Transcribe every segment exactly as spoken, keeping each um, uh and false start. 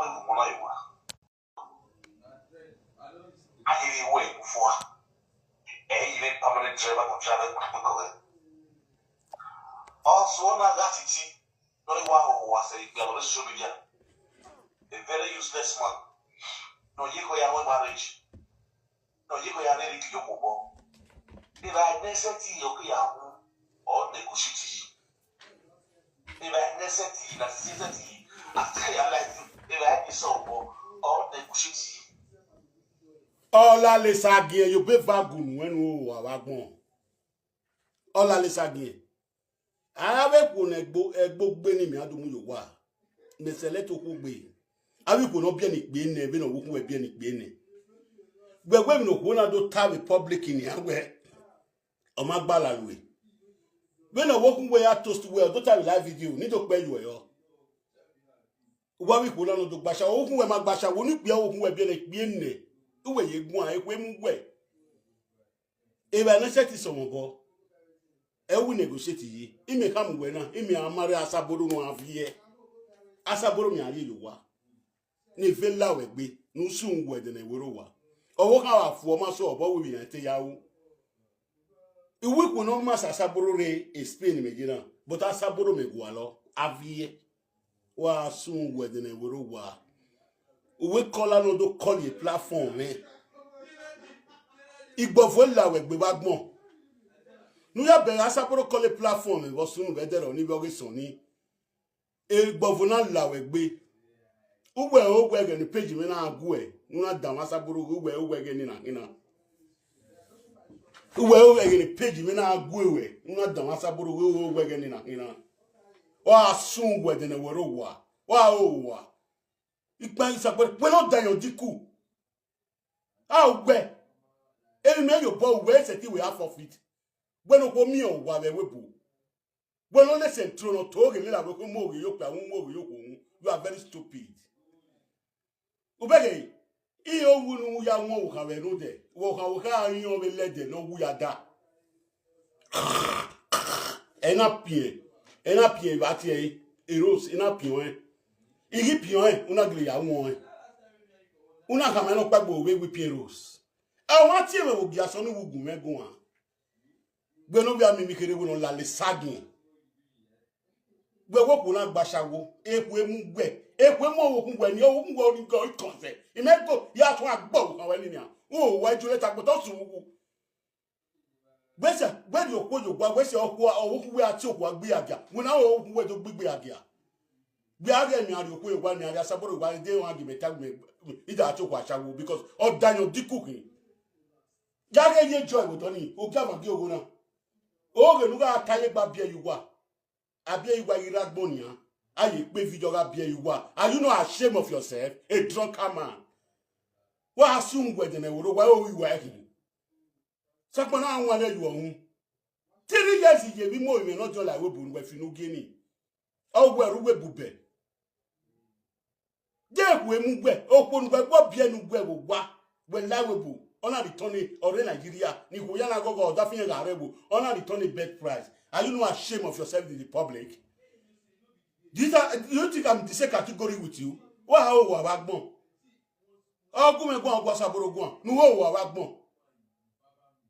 Ọmọ na ye wa. A keghi wẹ fua. Ẹ i re permanent driver ko travel kpẹkpẹkpẹ. Ọsẹ na gha titi, nọ i wa hoho wa sẹ ikpia vbe social media. A very useless man. Nọ ye ko ya wẹ marriage. Nọ ye ko ya rhie iyokhuo obọ. Evba ne sẹtin ọ ke ya wu, ọ negotiate yi. Evba ne sẹtin na sẹtin, a ke ya like you. Evba ne sẹ obọ, ọ negotiate yi. Ọ la lesa giẹn ye obọ eva gu nuẹn nu oro avbe agbọn. Ọ la lesa giẹn. A ra vbe khuo ne ẹgbo, ẹgbo gbe ne imẹ a do mu ye owa. Mẹ select okhuo gbe. Avbe ikhuo ne ọ biẹ ne ikpia nẹ, vbene ọ vbe okhuo wẹ biẹ ne ikpia nẹ. Wẹ wẹ emwi ne okhuo na do ta vbe public nian wẹ, ọ ma gba la ru e. Vbene ọ vbe okhuo wẹ ya toast wẹ, ọ do ta vbe live video, ne I do kpẹ ye uẹ yọ. Uwa vbe ikhuo na ne ọ do gba ashawo, okhuo wẹ ma gba ashawo, ne ikpia okhuo wẹ biẹ ne ikpia nẹ, uwẹ ye guan, ekhue mu wẹ. Evba ne sẹtin sẹ mwẹ obọ, ẹ wu negotiate yi. Imẹ khama uwẹ na, imẹ a ma rre Asaboro ne a viẹ. Asaboro mẹ a rrie ye owa. Ne eve la wẹ gbe, ne u sun wẹ ẹdẹ ne ẹvbo ro owa. Ọvbokhan wa fu ọma sẹ obọ wẹ ivbi iran te ya ru. Iwu ikhuo ne ọ ma sẹ Asaboro rre Spain mẹ ye na, but Asaboro mẹ gualọ, a viẹ. Wa sun wẹ ẹdẹ ne ẹvbo ro owa. Uwẹ kọla ne ọ do kọl e platform mwẹ. Igbọvo la wẹ gbe vbe agbọn. Ne u ya bẹghe Asaboro kọl e platform mwẹ vbe ọ sunu vbe ẹdẹrẹ ọnii vbe ọghe sọnii. Egbọvo na la wẹ gbe. Uwẹ o wẹ ẹghẹ ne page mwẹ na gu ẹ, ne u na danmwẹ Asaboro ghe uwẹ o wẹ ẹghẹ ne na khin na. Uwẹ o wẹ ẹghẹ ne page mwẹ na gu ẹ, ne u na danmwẹ Asaboro ghe uwẹ o wẹ ẹghẹ ne na khin na. Ọ a sun wẹ ẹdẹ ne ẹvbo ro owa. Wa ro owa. Ikpan isakpẹ, wẹ ne ọ da yan diku. A wẹ, emwi mẹ ye obọ wẹ sẹtin wẹ a forfeit. Wẹ ne okhuo miẹn owa vbe ẹvbo ebo. Wẹ ne ọ listen to ne ọ to ghe lera wẹ kho mu oghe ye okpia, mu oghe ye okhuo, you are very stupid. Ubẹghe, iye owu ne u ya wọn okhan vbe rhunmwuda, wẹ okhan wẹ kha rhiọn vbe lẹdẹ ne ọ wu ya da. Ẹ na piẹn, ẹ na piẹn vbe a tie ẹre, Eros, ẹ na piẹn ọnrẹn. I ghi piẹn ọnrẹn, u na gele ya wọn ọnrẹn. U na khama ẹn ne ọ kpaegbe vbe ipiẹn Eros. Ẹ, ọ ma tie mwẹ vbe ogie asọn ne u gu mwẹ guan. Wẹ ne ọ vbe a miẹn emwi kherhe, wẹ ne ọ lale sagiẹn. Wẹ wẹ okhuo na gba ashawo, ekhue mu wẹ, ekhue mu ọvbokhan wẹ ni, ọvbokhan wẹ ọni gọ ikọnzẹ. Imẹ go ya tọn agbọ okhan wẹ ni nian. U wa ju leta gbọtọ sẹ uwu. Wẹ sẹ, wẹ rhie okhuo ye owa, wẹ sẹ okhuo, ọvbokhan wẹ a tie okhuo gbe ya gia. Wẹ na ọvbokhan wẹ do gbe igbe ya gia. Wẹ a ghe emwi a rhie okhuo ye owa, emwi a rhie Asaboro owa, de wan gie mẹ ta wẹ, I da tie okhuo ashawo, because ọ da yan diku khin. Ya ghe ye joy vbe odọ nii, ogiamwa gie ogho na. Oghe ne u gha ta ye gba biẹ ye uwa. A biẹ ye uwa ghi rre agbọn nian. A ye kpe video gha biẹ ye uwa. Are you not ashamed of yourself? A drunken man. Wa sun wẹ ẹdẹ ne ẹvbo ro owa, ẹ i ru uwa ẹkhin. Sakpa na wan lẹ ye uhunmwu. Three years ye vbe imo mwẹ ne ọ jọ la ẹvbo ebo ne uwẹ fi ne u gie ni. Ọ wẹ ẹre uwẹ bubẹ. De ekhue mu wẹ, okhuo ne uwẹ wẹ ọ biẹ ne uwẹ vbe owa, wẹ la ẹvbo ebo, ọ na return ọre Nigeria, ne ikhuo ya na ghọghọ, ọ da fi iran gha rre ẹvbo, ọ na return bed price. Are you not ashamed of yourself in the public? Do you, thi- do you think I'm in the same category with you? Wa ho owa vbe agbọn. Ọ gu mwẹ guan, ọ gu Asaboro guan, ne u ho owa vbe agbọn.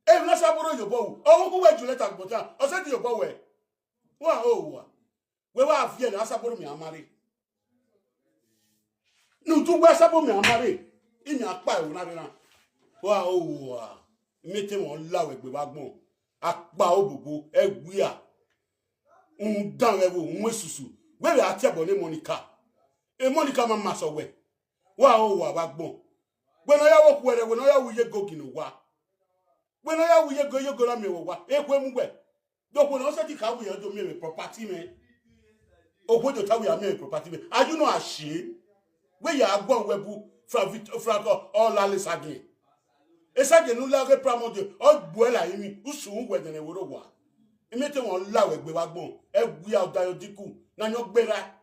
Emwi ne Asaboro ye obọ ru, ọ wu gu wẹ ju leta gbọta, ọ sẹtin ye obọ wẹ. Wa ho owa. Wẹ wa viẹ ne Asaboro miẹn a ma rre. Ne udu wẹ Asaboro miẹn a ma rre, imiẹn a kpa ẹvbo na rre na. Wa ho owa. Miẹn te mwẹ ọ la wẹ gbe vbe agbọn. Akpa obobo, ẹwia. Uhunmwu dan mwẹ vbe uhunmwu esusu. Wẹ vbe a tie ẹbọ ne Monica. E Monica ma ma sẹ wẹ. Wa ho owa vbe agbọn. Wẹ ne ọ ya vbe okhuo ẹrẹ, wẹ ne ọ ya vbe iye gogi ne owa. Wẹ ne ọ ya vbe iye go, iye go na miẹn vbe owa. Ekhue mu wẹ. De okhuo ne ọ sẹtin ka wẹ iran do miẹn vbe property mwẹ. Okhuo do ta wẹ iran miẹn vbe property mwẹ. Are you not ashamed? Wẹ ya guan wẹ bu Frank Victor, Frank ọ, ọ la lẹ sagiẹn. Esagiẹn ne u la ghe Pramonde, ọ gbuẹ la emwi, u sun wẹ ẹdẹ ne ẹvbo ro owa. Imẹ te wọn la wẹ gbe vbe agbọn, ẹwia ọdayọ diku, ne a yan gberra.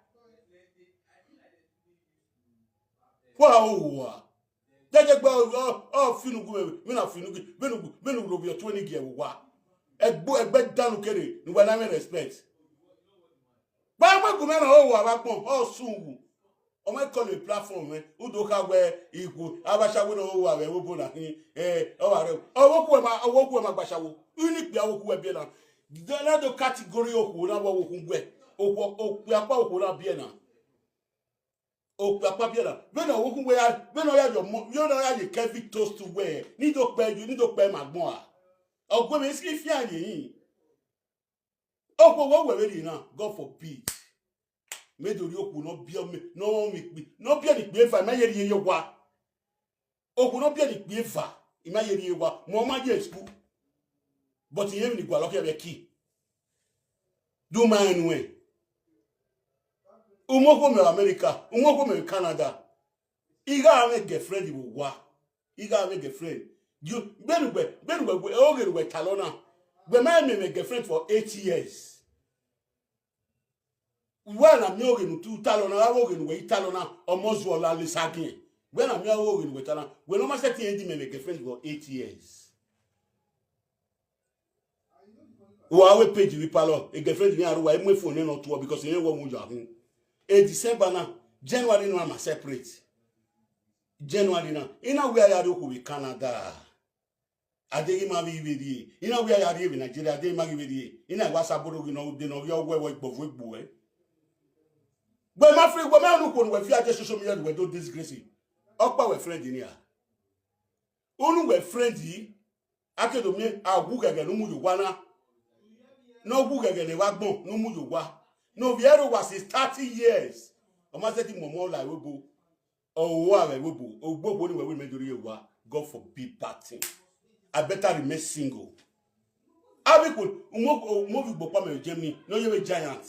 Wa ho owa. Dẹdẹ gbe ọ, ọ, ọ fi unu gu mwẹ, vbene a fi unu gu, vbene u gu, vbene u rhovbiẹ ọtuẹn ni gie vbe owa. Ẹgbo, ẹgbẹ danu kere, ne uwa na mwẹ respect. Gba wẹ gu mwẹ na ho owa vbe agbọn, ọ sun wu. Ọ ma call platform mwẹ, u do kha wẹ ikhuo, avbe ashawo ne ọ wa vbe ẹvbo na khin, eh, ọ wa rre. Ọvbokhuẹ ma, ọvbokhuẹ ma gba ashawo. Uni kpia ọvbokhuẹ biẹ na. Dẹna do category okhuo na vbe ọvbokhuẹ. Okhuo, okpia ọkpa okhuo na biẹ na. Okpia ọkpa biẹ na. Vbene ọvbokhuẹ ya, vbene ọ ya ye ọmọ, vbene ọ ya ye Kevin Toast wẹ, ni do kpẹ, ni do kpẹ ma agbọn a. Ọ gu mwẹ isi fian ye hin. Okhuo wẹ wẹ vberriọ na, God forbid. Mẹ do rhie okhuo ne ọ biẹ mẹ, ne ọ rọnmwẹ ikpia, ne ọ biẹ ne ikpia eva, I ma ye rhie ye owa. Okhuo ne ọ biẹ ne ikpia eva, I ma ye rhie ye owa, mẹ ọ ma ye school. But irẹn emwi ne I gualọ khian vbe ẹki. Do ma rẹn nuẹn. U mu okhuo mẹ vbe America, u mu okhuo mẹ vbe Canada. I gha mwẹ girlfriend vbe owa. I gha mwẹ girlfriend. You, vbene uwẹ, vbene uwẹ, wẹ, oghe ne uwẹ talọ na. Wẹ ma mwẹ mwẹ girlfriend for eight years. Wẹ na miẹn oghe ne u talọ na, gha vbe oghe ne uwẹ i talọ na, ọmọ zuọ la le sagiẹn. Wẹ na miẹn oghe ne uwẹ talọ na. Wẹ ne ọ ma sẹtin end mwẹ mwẹ girlfriend for eight years. Wa wẹ page vbe palọ, e girlfriend ne a ru wa, e mu phone nẹ ne ọ tuọ because irẹn wẹ mu ya hun. E December na, January na ma separate. January na, I na wẹ a ya rrie okhuo vbe Canada. A deghẹ ima vbe rrie, I na wẹ a ya rrie vbe Nigeria, a deghẹ ima ghi vbe rrie. I na wa sa boro ghi nọ de ne ọ ghi ọ wẹ wẹ igbọvu egbe uẹ. Wẹ ma free, wẹ ma ne ukhuo ne uwẹ fi aje social media ne uwẹ do disgrace. Ọkpa wẹ friend nia. Unu wẹ friend yi. A ke do miẹn a wu ghẹghẹ ne u mu ye owa na. Ne ọ wu ghẹghẹ ne vbe agbọn ne u mu ye owa. Ne ovbi ẹre owa since thirty years. Ọ ma sẹtin mu ọmọ la ẹvbo obo. Ọ ru avbe ẹvbo obo. Ogbe okhuo ni wẹ wẹ mẹ do rhie owa. God forbid that thing. I better remain single. Avbe ikhuo, umo, umo vbe igbo kpa mẹ vbe Germany, ne ọ ye vbe giant.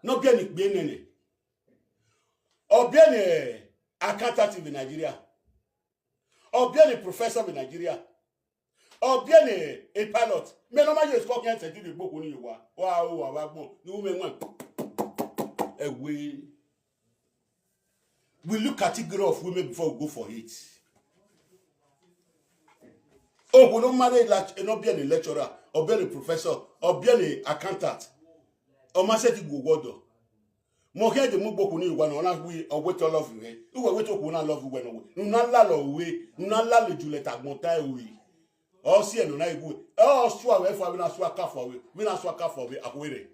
Ne ọ biẹ ne ikpia nene. Ọ biẹ ne accountant vbe Nigeria. Ọ biẹ ne professor vbe Nigeria. Ọ biẹ ne a pilot. Mẹ ne ọ ma ye school khian sẹtin rhie gbe okhuo ni ye owa. Wa ru avbe agbọn, ne u mwẹ wan. Ẹwe. We look category of women before we go for it. Okhuo ne ọ ma rre la-, ne ọ biẹ ne lecturer, ọ biẹ ne professor, ọ biẹ ne accountant. Ọ ma sẹtin gu owa ọdọ. Mẹ ọ khian de mu gbe okhuo ni ye owa na, ọ na wẹ ọ wẹ te ọ love mwẹ. Uwẹ wẹ te okhuo na love uwẹ nọ wẹ. Ne u na lalọ ue, ne u na lalọ Juliet agbọn ta ẹre ue. Ọ si ẹre ne ọ na ghe ue. Ọ sua vbe ẹfua vbe na sua ka fua vbe, vbe na sua ka fua vbe akhuerẹ.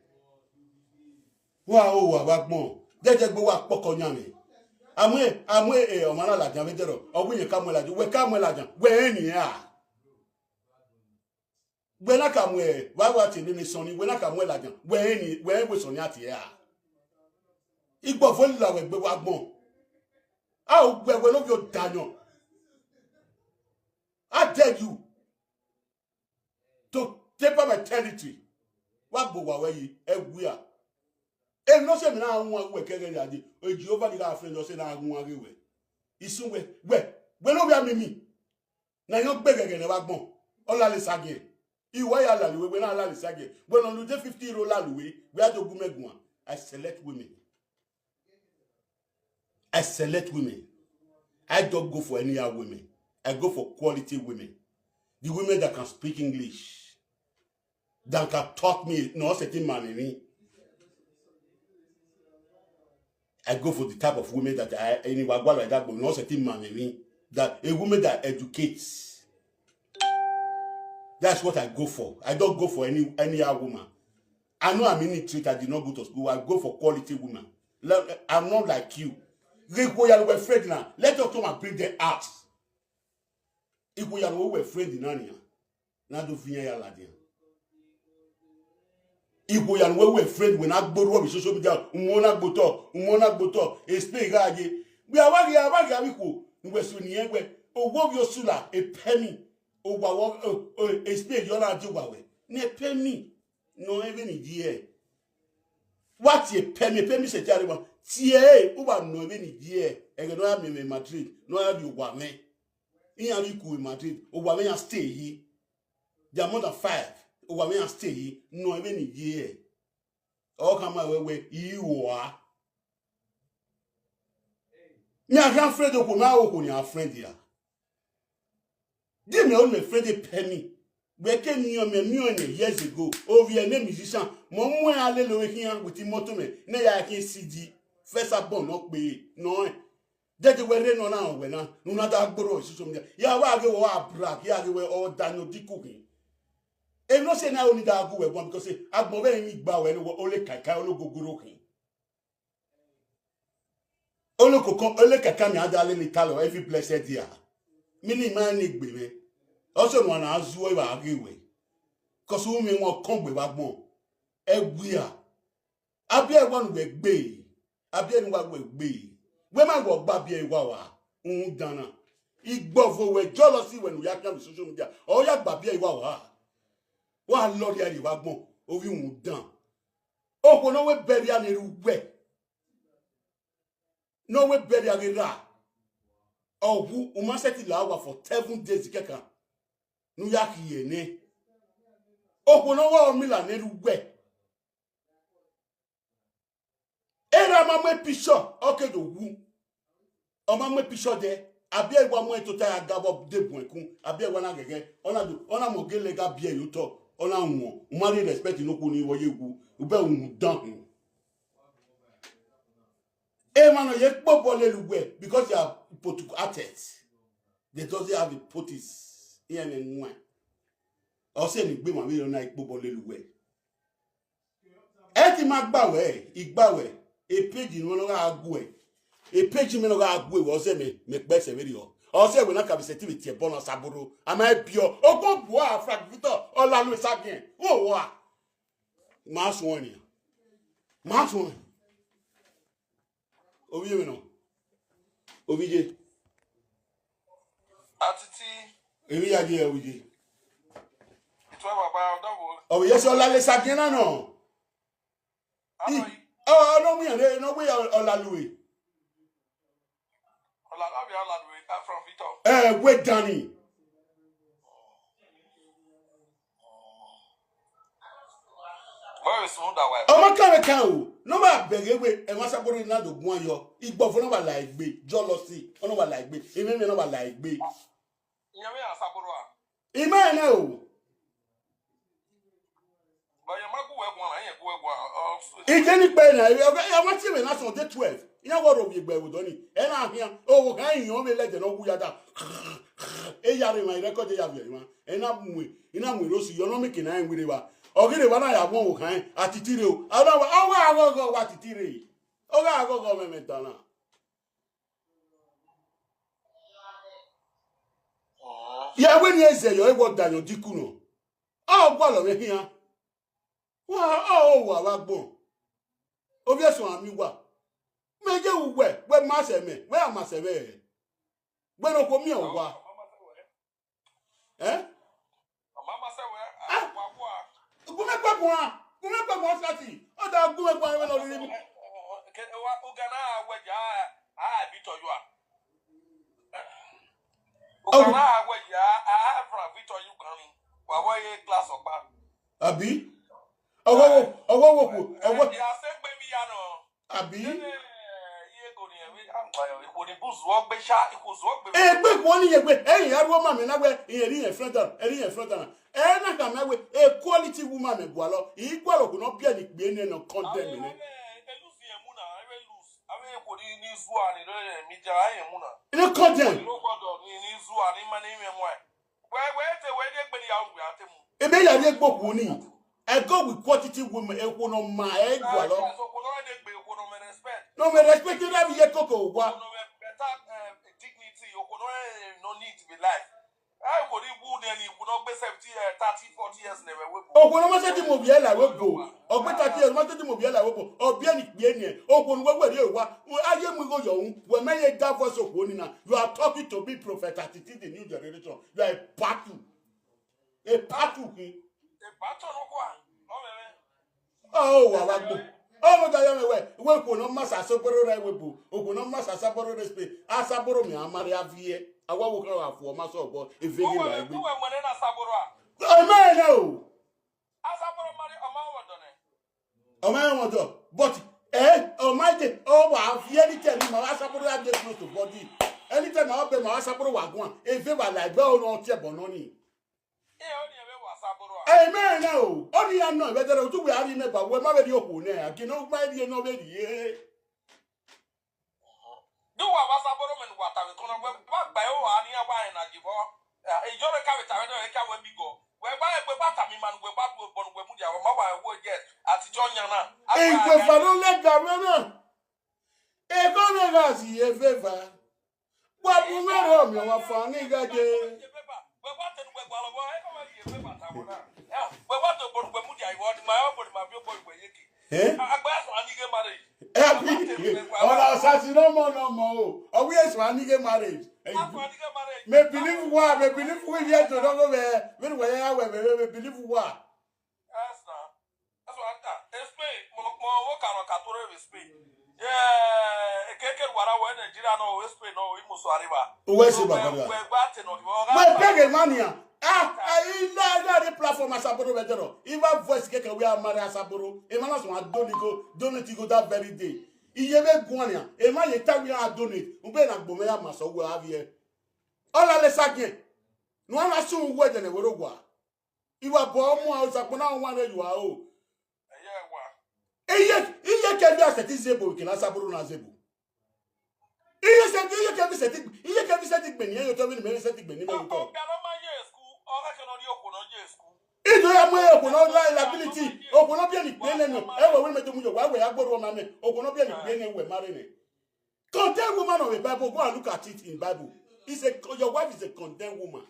Wa ru avbe agbọn, dẹdẹ gbe wa kpọkọ yan mwẹ. A mu, a mu, eh, ọmwa na ladian vbe dẹrọ, ọ wẹ iyẹn ka mu ẹn ladian, wẹ ka mu ẹn ladian, wẹ rẹn nian a. Wẹ na ka mu, vbe a wa tie nene sọnni, wẹ na ka mu ẹn ladian, wẹ rẹn ni, wẹ rẹn wẹ sọnni a tie a. Igbọvo la wẹ gbe wa agbọn. A ru gbe wẹ ne ovbi odayọn. I dare you to take over my territory. Wa gbe owa ruẹ yi, ẹwia. Emwi ne ọ sẹ emwi na wan uwẹ kẹghẹ ya dee, Jihova ni gha friend ọ sẹ na wan ghe wẹ. Isun wẹ, wẹ, wẹ ne ovbi amimi. Na yọ gbe ghẹghẹ ne vbe agbọn, ọ lale sagiẹn. I wa ya lale uwe, wẹ na lale sagiẹn. Wẹ ne ọ lele fifty euro lale uwe, wẹ a do gu mẹ guan. I select women. I select women. I don't go for anyhow women. I go for quality women. The women that can speak English, that can talk me, no, certain man in me. I go for the type of women that I, any wagwa like that, but no, certain man in me. That a woman that educates. That's what I go for. I don't go for any, anyhow woman. I know I'm illiterate. I did not go to school. I go for quality woman. Like, I'm not like you. Ikhuo ya ne uwẹ friend na, let us come and bring them out. Ikhuo ya ne uwẹ friend na nia, na do fi iran ya ladian. Ikhuo ya ne uwẹ friend, wẹ na gbe orhu vbe social media, uwẹ na gbe otọ, uwẹ na gbe otọ, explain gha ye. Wẹ a wa ghi, a wa ghi avbe ikhuo ne uwẹ so ni ẹn wẹ, owo vbe osula, epẹmi, owa wọ, explain yọ na die owa wẹ, ne epẹmi. Nọ ẹn vbene I ye ẹe. Wa tie pẹmi, pẹmi sẹ tie arre wa. Tie ẹre, u wa nọ ẹn vbene I ye ẹe. Ẹghẹ ne ọ ya miẹn mwẹ Madrid, ne ọ ya rrie owa mwẹ. Iran rrie iku vbe Madrid, owa mwẹ iran stay yi. They are more than five. Owa mwẹ iran stay yi. Nọ ẹn vbene I ye ẹe. Ọ khama wẹ wẹ, I ru a. Mẹ a khian friend okhuo, mẹ a ru okhuo ne a friend ya. Di mẹ ru mẹ friend pẹmi. Wẹ ke miẹn mẹ miẹn nẹ years ago. Ovbi ẹre ne musician, mẹ ọ mu ẹn a lele ove khian with imoto mẹ, ne ya khian C D. First born nọ kpe nọ ẹn. Dede wẹ rre nọ na wẹ na, ne u na da gborọ social media. Ya wa ghe wẹ ọ a brag, ya ghe wẹ ọ da yan odikughin. Emwi ne ọ sẹ na, ọ ni da gu wẹ guan, because agbọn vbe emwi gba wẹ ne ọ le kaikai, ọ le ogogoro khin. Olokoko, olekaka mi a da lele talọ every blessed year. Mi ni ma ne egbe mwẹ. Ọ sẹ ọmwa na zuọ evba ghe wẹ. Cause u mwẹ wọn kọn gbe vbe agbọn. Ẹwia. Abiẹ wa nu wẹ gbe. Abiẹ nu wa wẹ gbe. Wẹ ma wọ gba abiẹ wa wa. Uhunmwu dan na. Igbọvo wẹ jealousy wẹ ne u ya khian vbe social media. Ọ ya gba abiẹ wa wa. Wa lọrriẹ rrie vbe agbọn. Ovbi uhunmwu dan. Okhuo ne ọ wẹ bẹrriẹ ne erha uwẹ. Ne ọ wẹ bẹrriẹ ghe ra, ọ wu, u ma sẹtin la owa for seven days kẹkan ne u ya khiẹ nẹ. Okhuo ne ọ wa ọmila ne erha uwẹ. Erha ma mu epishọ, ọ ke do wu. Ọ ma mu epishọ dẹ, abiẹ wa mu ẹn tota ya ga vbọ de bu ẹkun, abiẹ wa na ghẹghẹ, ọ na do, ọ na mọ gele gha biẹ ye otọ, ọ na wọn, u ma rhie respect ne okhuo ni vbe ọ ye wu, u bẹ uhunmwu dan hun. Emwa ne ọ ye kpobọ lele uwẹ because they are hypocrites. They doesn't have hypocrisy. Iran mwẹ wan. Ọ sẹ ne egbe emwa vberriọ na i kpobọ lele uwẹ. Ẹ ti ma gba wẹ, I gba wẹ, e page mwẹ ne ọ gha gu ẹ. E page mwẹ ne ọ gha gu ẹ, ọ sẹ mẹ, mẹ kpẹ sẹ vberriọ. Ọ sẹ wẹ na ka vbe sẹtin vbe tie ẹbọ na Asaboro. A ma biọ, okhuo bua Frank Victor, ọ la lu esagiẹn. Wo wa. Ma suẹn nian. Ma suẹn. Ovbi ye mwẹ nọ. Ovbi ye. Atiti. Emwi ya ye ovbi ye. Ituẹ baba ọdọvbo. Ovbi ye sẹ ọ la le esagiẹn na nọ. Ano I, yi. Ọ, ọ nọ wian re, nọ wian ọ la lu e. Ọ la, ọ vbe a la lu e, a from Victor. Ẹ, wẹ dan ni. Wẹ vbe sunu da wa. Ọ ma kan vbe kan o, ne ọ ma bẹghe wẹ, ẹmwẹ Asaboro na do guan yọ, igbọvo na wa la egbe, jealousy, ọ na wa la egbe, emwi ẹmwẹ na wa la egbe. Iran vbe Asaboro a? I ma rẹn nẹ o. But iran ma gu wẹ guan, iran gu wẹ guan, ọ, Ije ni kpẹ na, ẹ, ẹ, ẹ, wa tie vbe na sọn day twelve. Iran wọ rhovbiegbe ẹvbo dọ ni. Ẹ na khian, owa khan iran vbe lẹdẹ ne ọ wu ya da. E ya rre emwa, record ya viọ emwa. Ẹ na mu, ẹ na mu erosi yọ, ne ọ mieke ne a rẹn wiri evba. Ọ ghi rre evba na ya wọn owa khan, Atiti rre o. A na wa, ọ gha ghọghọ wa Atiti rre. Ọ gha ghọghọ mwẹ mwẹ dan na. Ya wẹ ne ẹ zẹ yọ, ẹ wọ da yan odikun nọ. Ọ gualọ mwẹ khian. Wa, ọ, ọ wa vbe agbọn. Ovbi ẹsọn a miẹn uwa. Mẹ ye ru wẹ, wẹ ma sẹ mẹ, wẹ a ma sẹ vbe. Wẹ ne okhuo miẹn uwa. Ẹ? Ọ ma ma sẹ wẹ, a wa gua. Gu mwẹ kpẹ guan, gu mwẹ kpẹ guan sati. Ọ da gu mwẹ guan vbe nọ rhirhi. Ke wa, u ga na wẹ ja, a bi tọ yua. U ga na wẹ ja, a Frank Victor yu kan ni. Wa wẹ ye class ọkpa. Abi? Ọwọ wo, ọwọ wo kwu, ọwọ. Ya sẹ gbe mi ya nọ. Abi? Ene, iye ko ni ẹvbi, a, ikhuo ni bu zuọ gbe sha, ikhuo zuọ gbe. Egbe khuo ni ye gbe, ẹrin ya ru ọma mẹ na wẹ, irẹn ri irẹn friend down, ẹrin irẹn friend down. Ẹ na khama wẹ, a quality woman mẹ gualọ, I gualọ khuo ne ọ biẹ ni kpie nẹ ne ọ condemn nẹ. Ẹ lose irẹn mu na, ẹ lose. Avbe ikhuo ni, ni zua ni rre media, irẹn mu na. Ne condemn. Ni ro gbọdọ ni, ni zua ni ma ni mwẹ muẹ. Wẹ, wẹ te wẹ ni egbe ni ya ru wẹ a te mu. Ebe ya rhie egbe okhuo ni. I go with quality women, ekhuo ne ọ ma ẹ gualọ. Ah, yes, okhuo ne ọ rhie egbe, okhuo ne ọ mẹ respect. Ne ọ mẹ respect, ne ọ vbe ye koko owa. Okhuo ne ọ mẹ better, eh, dignity, okhuo ne ọ, eh, no need to be life. Eh, okhuo ni wu nẹ ni, okhuo ne ọ gbe seventy, eh, thirty, forty years nẹ vbe ẹvbo. Okhuo ne ọ ma sẹtin mu ovbi ẹre la ẹvbo. Ọ gbe thirty years, ọ ma sẹtin mu ovbi ẹre la ẹvbo. Ọ biẹ ni kpie ni. Okhuo ne uwẹ wẹ rhie owa. A ye mu igho yọ unu. Wẹ mẹ ye da voice okhuo ni na. You are talking to me, Prophet Atiti, the new generation. You are a batu. A batu khin. A batu no kwa. No, man. Ọ wa wa gbo. Ọ no da ya mẹ wẹ, wẹ okhuo ne ọ ma sa Asaboro rre ẹvbo, okhuo ne ọ ma sa Asaboro rre Spain, Asaboro mẹ a ma rre aviẹ, a wa wo khan wa fu ọma sẹ obọ, eve ghi la egbe. Uwẹ wẹ ne Asaboro a? Ọ ma rẹn nẹ o. Asaboro ma rre, ọ ma wọ dọ nẹ. Ọ ma rẹn wọ dọ, but, eh, ọ ma de, ọ wa viẹ anytime ma Asaboro ya dey close to body. Anytime ma ọ bẹ ma Asaboro wa guan, eve wa la egbe ọ nọ tie ẹbọ nọ ni. Ẹ, ọ ni ẹ vbe wa Asaboro a? Ẹ, mẹ rẹn nẹ o. Ọ ni ya nọ vbe ẹdẹrẹ, utu wẹ a rhie mẹ ba, wẹ ma vbe rhie okhuo nẹ, a gie ne ọ ma rhie ne ọ vbe rhie. Ikpẹfa ne ọ lẹga mwẹ na. Ekhọe mwẹ gha zẹ iveva. Wa bu mwẹ rre ọmiọn wa fan ni gha ye. Eh? Abi, ọna Osasi nọmọ nọmọ o. Ọ wẹ suẹn ni ghe marriage. Me believe wa, me believe we, vbe ẹdẹ nọ vbe, vbene uwẹ ya wẹ vbe, me believe wa. That's why, ah, Spain, mo, mo, wo ka rọ ka to rre vbe Spain. Yeah, ekeke wa ra wẹ Nigeria nọ, wẹ Spain nọ, wẹ musu areva. Uwẹ sẹ baba ra. Wẹ gba te nọ, wẹ gha. Wẹ bẹghe emwa nian. Ah, ah, I la, I la rre platform Asaboro vbe ẹdẹ nọ. I wa voice keke wẹ a ma rre Asaboro. Emwa na sẹ a donate go, donate go that very day. Iye vbe guan nian. Emwa ye ta wẹ a donate. Ube na gbo mwẹ ya ma sẹ uwẹ a viẹ. Ọ la lẹ sa giẹn. Ne uwa na sẹ uwẹ dẹnẹ vbe rre owa. Iwa bọ mu a, Osagbọn na wan rre ye uwa o. Iye, iye kẹvi a sẹtin zẹ ebo, vbe kene Asaboro na zẹ ebo. Iye sẹtin, iye kẹvi sẹtin, iye kẹvi sẹtin gbẹn ne irẹn ye otọ, vbene imẹ sẹtin gbẹn ne imẹ ye otọ. Ido ya mu okhuo ne ọ la liability, okhuo ne ọ biẹ ne ikpe nẹ nọ, ẹ wẹ wẹ mẹ do mu ye, wa wẹ ya gbe orhu ọmwa mẹ, okhuo ne ọ biẹ ne ikpe nẹ wẹ ma rre nẹ. Condemn woman of the Bible, go and look at it in Bible. It's a, your wife is a condemned woman.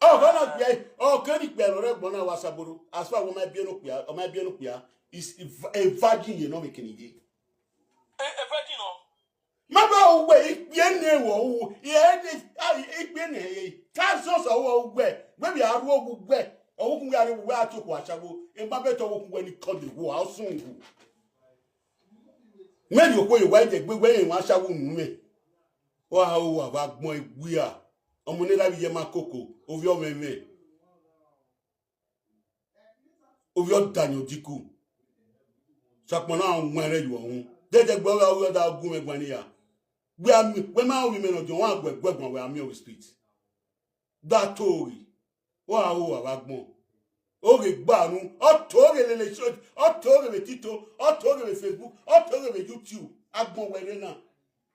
Ọ gha na gbia, ọ ke ni gbia ne ọ rre ẹgbọn na wa Asaboro. As far as ọ ma biẹ ne okpia, ọ ma biẹ ne okpia, is a virgin ye nọ vbe kene ye. A, a virgin nọ? Ma ba uwe ikpia ne wọ u, ye ne, a, ikpia ne ye. Thousands of uwe, we bi aru uwe, ọ wo kun we are uwe a to ku ashawo. E ma be to wo kun we ni kọde wo a sun wu. Mẹ rhie okhuo ye uwa ẹdẹgbe, wẹ rẹn emwa ashawo unu mwẹ. Ọ a ho wa vbe agbọn ewia, ọmọ ne erha vbe iye ma koko, ovbi ọmwẹmwẹ, ovbi ọdayọn odiku. Sokpan na wan rẹn ye uwa uhunmwu. Dẹdẹ gbe ọ gha ru ọda gu mwẹ guan ni ya. Wẹ a miẹn, wẹ ma rẹn ovbi mwẹ ne ọ diọn, wa guẹ guẹ guan wẹ a miẹn ovbi street. Da to ghe, wa ho wa vbe agbọn. Oghe gba unu, ọ to ghe lele church, ọ to ghe vbe Tito, ọ to ghe vbe Facebook, ọ to ghe vbe YouTube, agbọn wẹ rre na.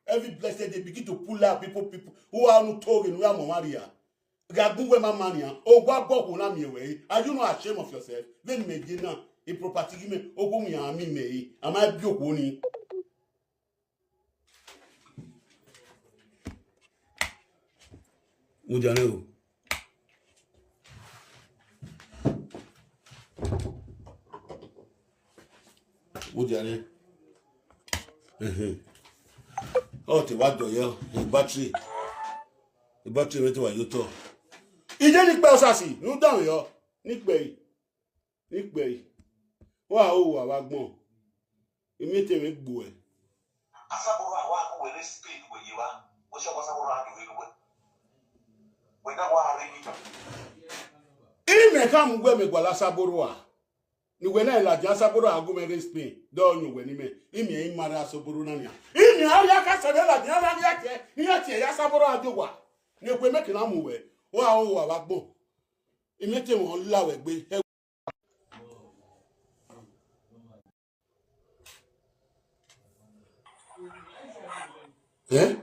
Every blessed day begin to pull out people, people who are not to ghe ne u ya mu ọmwa rria. Gha gun wẹ ma ma nian, owa bọ okhuo na miẹn wẹ re. Are you not ashamed of yourself? Vbene imẹ ye na, e property ghi mwẹ, okhuo wian a miẹn imẹ re, a ma biẹ okhuo ni. Mudia nẹ o. Mudia nẹ. Ẹhẹn. Ọ te wa dọ yẹ, e battery. E battery mwẹ te wa ye otọ. Iye ni kpẹ Osasi, ne u danmwẹ yọ, ni kpẹ yi. Ikpẹ yi, wa ho wa vbe agbọn, imiẹn te mwẹ gbe uẹ. Asaboro a wa gu wẹ rre Spain, wẹ ye evba, wẹ sẹ ọgua Asaboro a do vbe ru wẹ. Wẹ na wa rre ni. Imẹ khama uwẹ mẹ gualọ Asaboro a, ne uwẹ na ladian Asaboro a gu mwẹ rre Spain, dọ yọn uwẹ ne imẹ, imiẹn i ma rre Asaboro na nian. Imiẹn a rhie akasẹ vbe ladian na, ne iran tie, ne iran tie ya Asaboro a do owa, ne ekhue mẹ ke na mu uwẹ, wa ho wa vbe agbọn. Imiẹn te mwẹ ọ la wẹ gbe. Eh?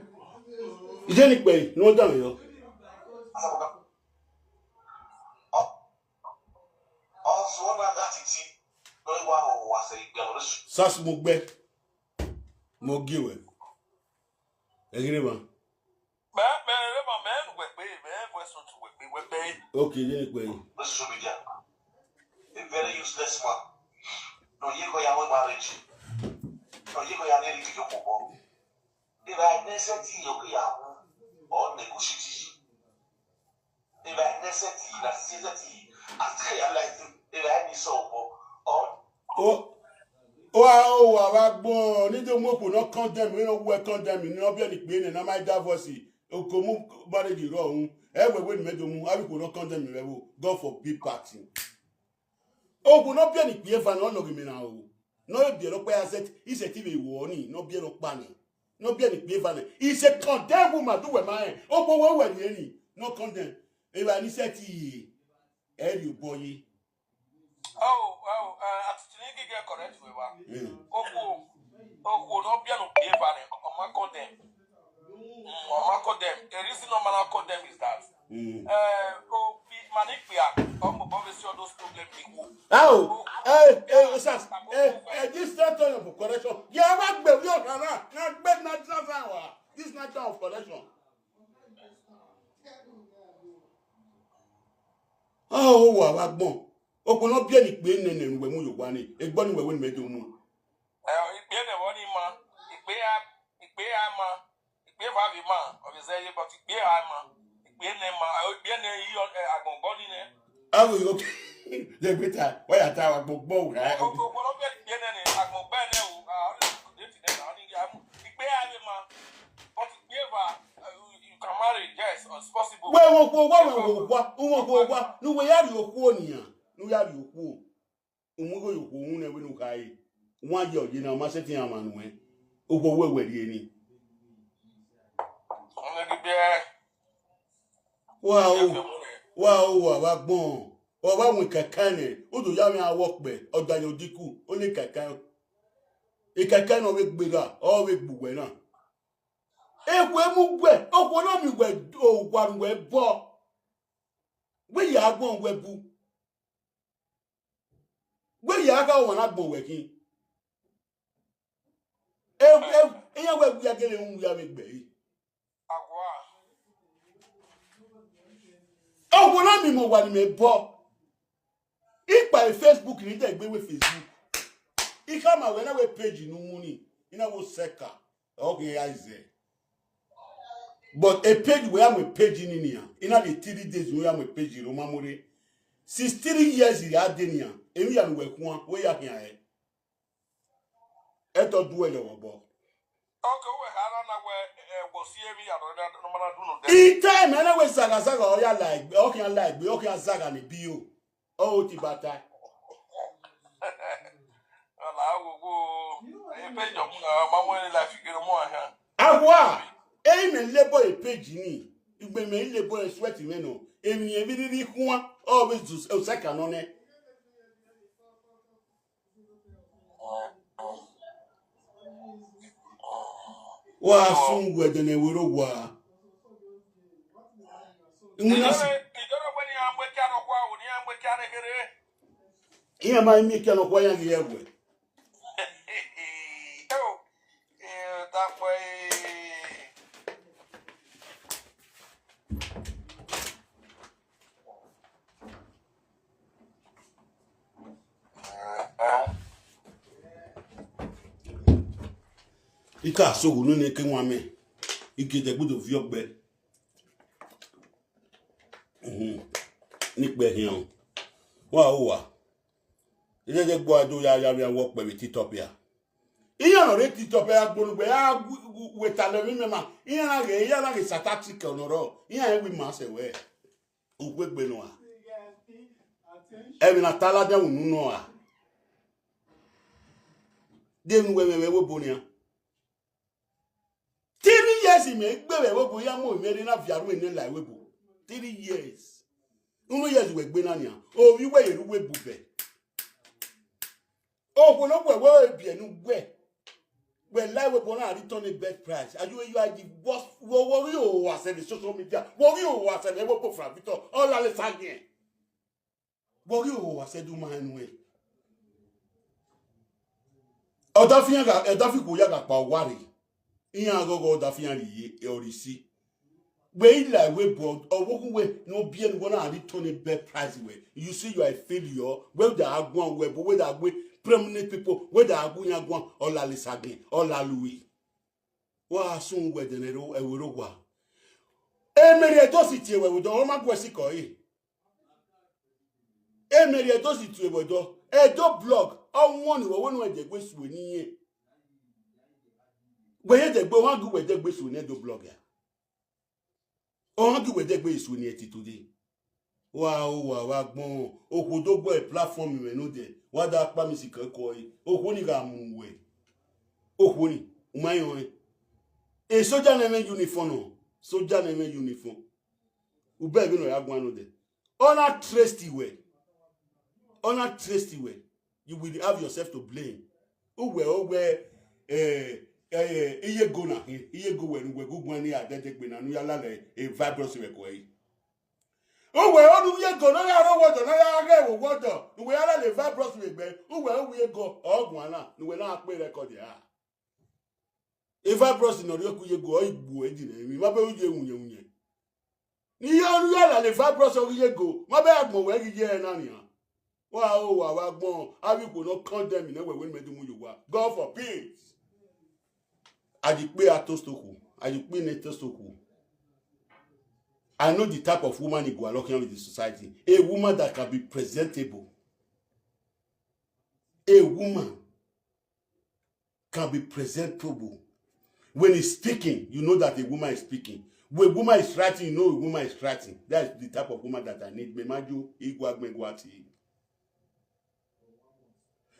Iye ni kpẹ ne ọ danmwẹ yọ. Sas mu gbẹ, mo gie wẹ. Ẹ ghi rre emwa. Mẹ, mẹ rre emwa, mẹ nu wẹ gbe, mẹ voice note wẹ gbe, wẹ gbe. Okay, iye ni kpẹ yi. Social media. A very useless man. No ye ko ya wẹ marriage. No ye ko ya ne ri yo ko. If I next set you, okay, ya. Or negotiate. If I next set you, na see set you. After your life, if I need so, or O, o a, o wa vbe agbọn, ne I do mu okhuo ne ọ condemn, ne ọ wẹ condemn, ne ọ biẹ ne ikpia nẹ, ne a ma divorce, oko mu marriage rrọọ unu, ẹ wẹ wẹ ne imẹ do mu, avbe okhuo ne ọ condemn mwẹ vbo, God forbid party. Okhuo ne ọ biẹ ne ikpia eva ne ọ lọghe mwẹ na o, ne ọ biẹ ne ọkpa ya set, I set vbe wọ ni, ne ọ biẹ ne ọkpa nẹ, ne ọ biẹ ne ikpia eva nẹ, I se condemn woman, du wẹ ma rẹn, okhuo wẹ wẹ rhie ni, ne ọ condemn, evba ni set ye, ẹ rhie obọ ye. Oh, oh, uh, attitude ni gige correct we wa. Mm. Okhuo, okhuo ne ọ biẹ ne okpia eva nẹ, ọ ma condemn. Mm, ọ ma condemn. The reason ọ ma na condemn is that, mm, eh, o bi ma ni kpia, ọ mobọ vbe si all those problem ni wo. Oh, eh, eh, Osas, Ọ wa vbe agbọn. Okhuo ne ọ biẹ ne ikpe nene ne uwẹ mu ye owa ni, egbọ ni uwẹ wẹ ne imẹ do mu. Ẹ, ikpe ne ẹvbo ni ma, ikpe a, ikpe a ma, ikpe eva vbe ma, ọ vbe zẹ ye, but ikpe a ma, ikpe ne ma, ẹ, ikpe ne i, ẹ, agbọn ọgbọ ni nẹ. Aro yo, ye gbe ta, wa ya ta wa gbogbo wa. Okhuo ne ọ biẹ ne ikpe nene, agbọn ọgbọ nẹ o, a, ọ ni de ti nẹ, ọ ni ya mu, ikpe a vbe ma, but ikpe eva, ẹ, you can marry, yes, it's possible. Wẹ wọn khuo wa, wẹ wọn khuo wa, wọn khuo wa, ne uwẹ ya rhie okhuo nian, ne u ya rhie okhuo. U mu igho ye okhuo uhunmwu nẹ vbene u khare. Wan ye ọye na, ọ ma sẹtin rhan ọmwa nuẹn. Okhuo wẹ wẹ rhie ni. Ọnẹ ghi biẹ. Wa o, wa o, wa vbe agbọn. Ọ vba wọn ikẹkan nẹ, u do ya mwẹ avbe ọkpẹ, ọ da yan odiku, ọ le ikẹkan. Ikẹkan ne ọ vbe gberra, ọ vbe gbe uwẹ na. Ekhue mu uwẹ, okhuo na miẹn uwẹ owa ne uwẹ bọ. Wẹ ya agbọn uwẹ bu. Wẹ ya gha ọmwa na agbọn uwẹ khin. E, e, iran wẹ wia gele ru wia vbe egbe ẹre. Awa. Okhuo na miẹn imẹ owa ne imẹ bọ. I kpa e Facebook ne I dẹ gbe wẹ Facebook. I khama wẹ na wẹ page ne u mu ni, I na wẹ osẹka, ọ khian ya zẹ. But e page wẹ ya mu e page ni nian, I na rhie three days wẹ ya mu e page ne ọ ma mu rre. Since three years I ya dee nian, emwi hia ne uwẹ khuan, wẹ ya khian hẹ. Ẹtọ duẹ yọ vbe obọ. Okay, uwẹ kha rhan na wẹ, eh, wọ si emwi hia nọ, nọ, nọ ma na dunu dẹ. I ta ẹmwẹ na wẹ zagha zagha, ọ ya la egbe, ọ khian la egbe, ọ khian zagha ne biyo. Ọ ho ti ba ta. Ọla wo wo, e page ọmọ, ma mu ẹre life gere ọmọ ahan. Awa, eyi mẹ label e page ni, igbe mẹ i label e sweat mwẹ nọ, emwi emwi rhirhi khuan, ọ vbe zu osẹka nọ nẹ. Wa sun uwẹ ẹdẹnẹ wẹ rre owa. Iwinna si. Iran ma miẹn ikia nọkhua, iran ghi rẹn wẹ. I ka sẹ ohu nene ke wan mẹ, I gie ẹdẹgbe do viọ gbe. Mhm. Ne ikpẹ khian o. Wa ho wa. Irẹdẹ gbe do ya ya vbe awọ kpẹ vbe TikTok ya. Iran nọ rre TikTok ya gbonugbe, ya weta lẹ vbe mẹ ma. Iran na ghe, iran na ghe satanic ọnọrọ. Iran rẹn wẹ ima sẹ wẹ. Ugbegbe nọ a. Ẹmwẹ na ta ladian unu nọ a. De unu wẹ mwẹ vbe ẹvbo nian. Three years mẹ gbe vbe ẹvbo, ya mu mwẹ rre na viọ aro ne la ẹvbo. Three years. Unu years wẹ gbe na nian. Ovbi wẹ ye ru wẹ bu bẹ. Okhuo ne ọ wẹ wẹ biẹ ne uwẹ. Wẹ la ẹvbo na return a best price. Are you, you are the worst. Wọ, wọ ghi hoho asẹ vbe social media. Wọ ghi hoho asẹ vbe ẹvbo fra Victor. Ọ la lẹ sa giẹn. Wọ ghi hoho asẹ do ma rẹn nuẹn. Ọdafian gha, ọdafi khuo ya gha kpa owa rre. Iran ghọghọ ọdafian rhie ye, ẹ ọre isi. Wẹ i la ẹvbo, ọvbokhan wẹ ne ọ biẹ ne uwẹ na return a best price wẹ. You see you are a failure. Wẹ da guan wẹ, but wẹ da gbe prominent people, wẹ da gu yan guan, ọ la lẹ sa giẹn, ọ la lu ui. Wa sun wẹ ẹdẹnẹ ẹvbo rre owa. Emeri Ẹdo si tie wẹ vbe odọ, ọ ma gu ẹre sikẹ ọre. Emeri Ẹdo si tie wẹ odọ. Ẹdo blog, ọ wọn ni wẹ wẹ ne uwẹ dẹgbe sue ne irẹn. Wẹ ye dẹgbe, ọ ma gu wẹ dẹgbe sue ne Ẹdo blog ya. Ọ ma gu wẹ dẹgbe sue ne irẹn till today. Wa ho wa vbe agbọn, okhuo do gbe platform mwẹ nodẹ, wa da kpa mi sikẹ ẹko ẹre, okhuo ni gha mu wẹ. Okhuo ni, u ma rẹn ọnrẹn. E soja ne ẹmwẹ uniform nọ, soja ne ẹmwẹ uniform. U bẹghe vbene ọ ya guan nodẹ. Ọ na trust wẹ. Ọ na trust wẹ. You will have yourself to blame. Uwẹ, uwẹ, eh, eh, iyego na khin, iyego wẹ ne uwẹ gu guan ne a dẹdẹ gbe na, ne u ya lalẹ e virus vbe ẹko ẹre. Uwẹ, ọ ne iyego ne ọ ya rre owọdọ, ne ọ ya ghe ẹvbo owọdọ, ne uwẹ ya lalẹ e virus vbe egbe, uwẹ, uwẹ iyego, ọ guan na, ne uwẹ na kpe record a. E virus ne ọ rhie ku iyego, ọ i gbu ẹdin nẹ, emwi ma bẹ u ye wunnyẹn wunnyẹn. Ne iran ọnii ya la le fibroid ọ ghi ye go, ma bẹ agbọn wẹ ghi ye ẹre na nian. Wa o wa vbe agbọn, avbe ikhuo ne ọ condemn nẹ wẹ wẹ ne mẹ do mu ye owa. God forbid. A ye ikpe a toast okhuo, a ye ikpe ne toast okhuo. I know the type of woman he go along with the society. A woman that can be presentable. A woman can be presentable. When he's speaking, you know that a woman is speaking. When a woman is writing, you know a woman is writing. That is the type of woman that I need. Me ma ju igua gbẹn gua ti.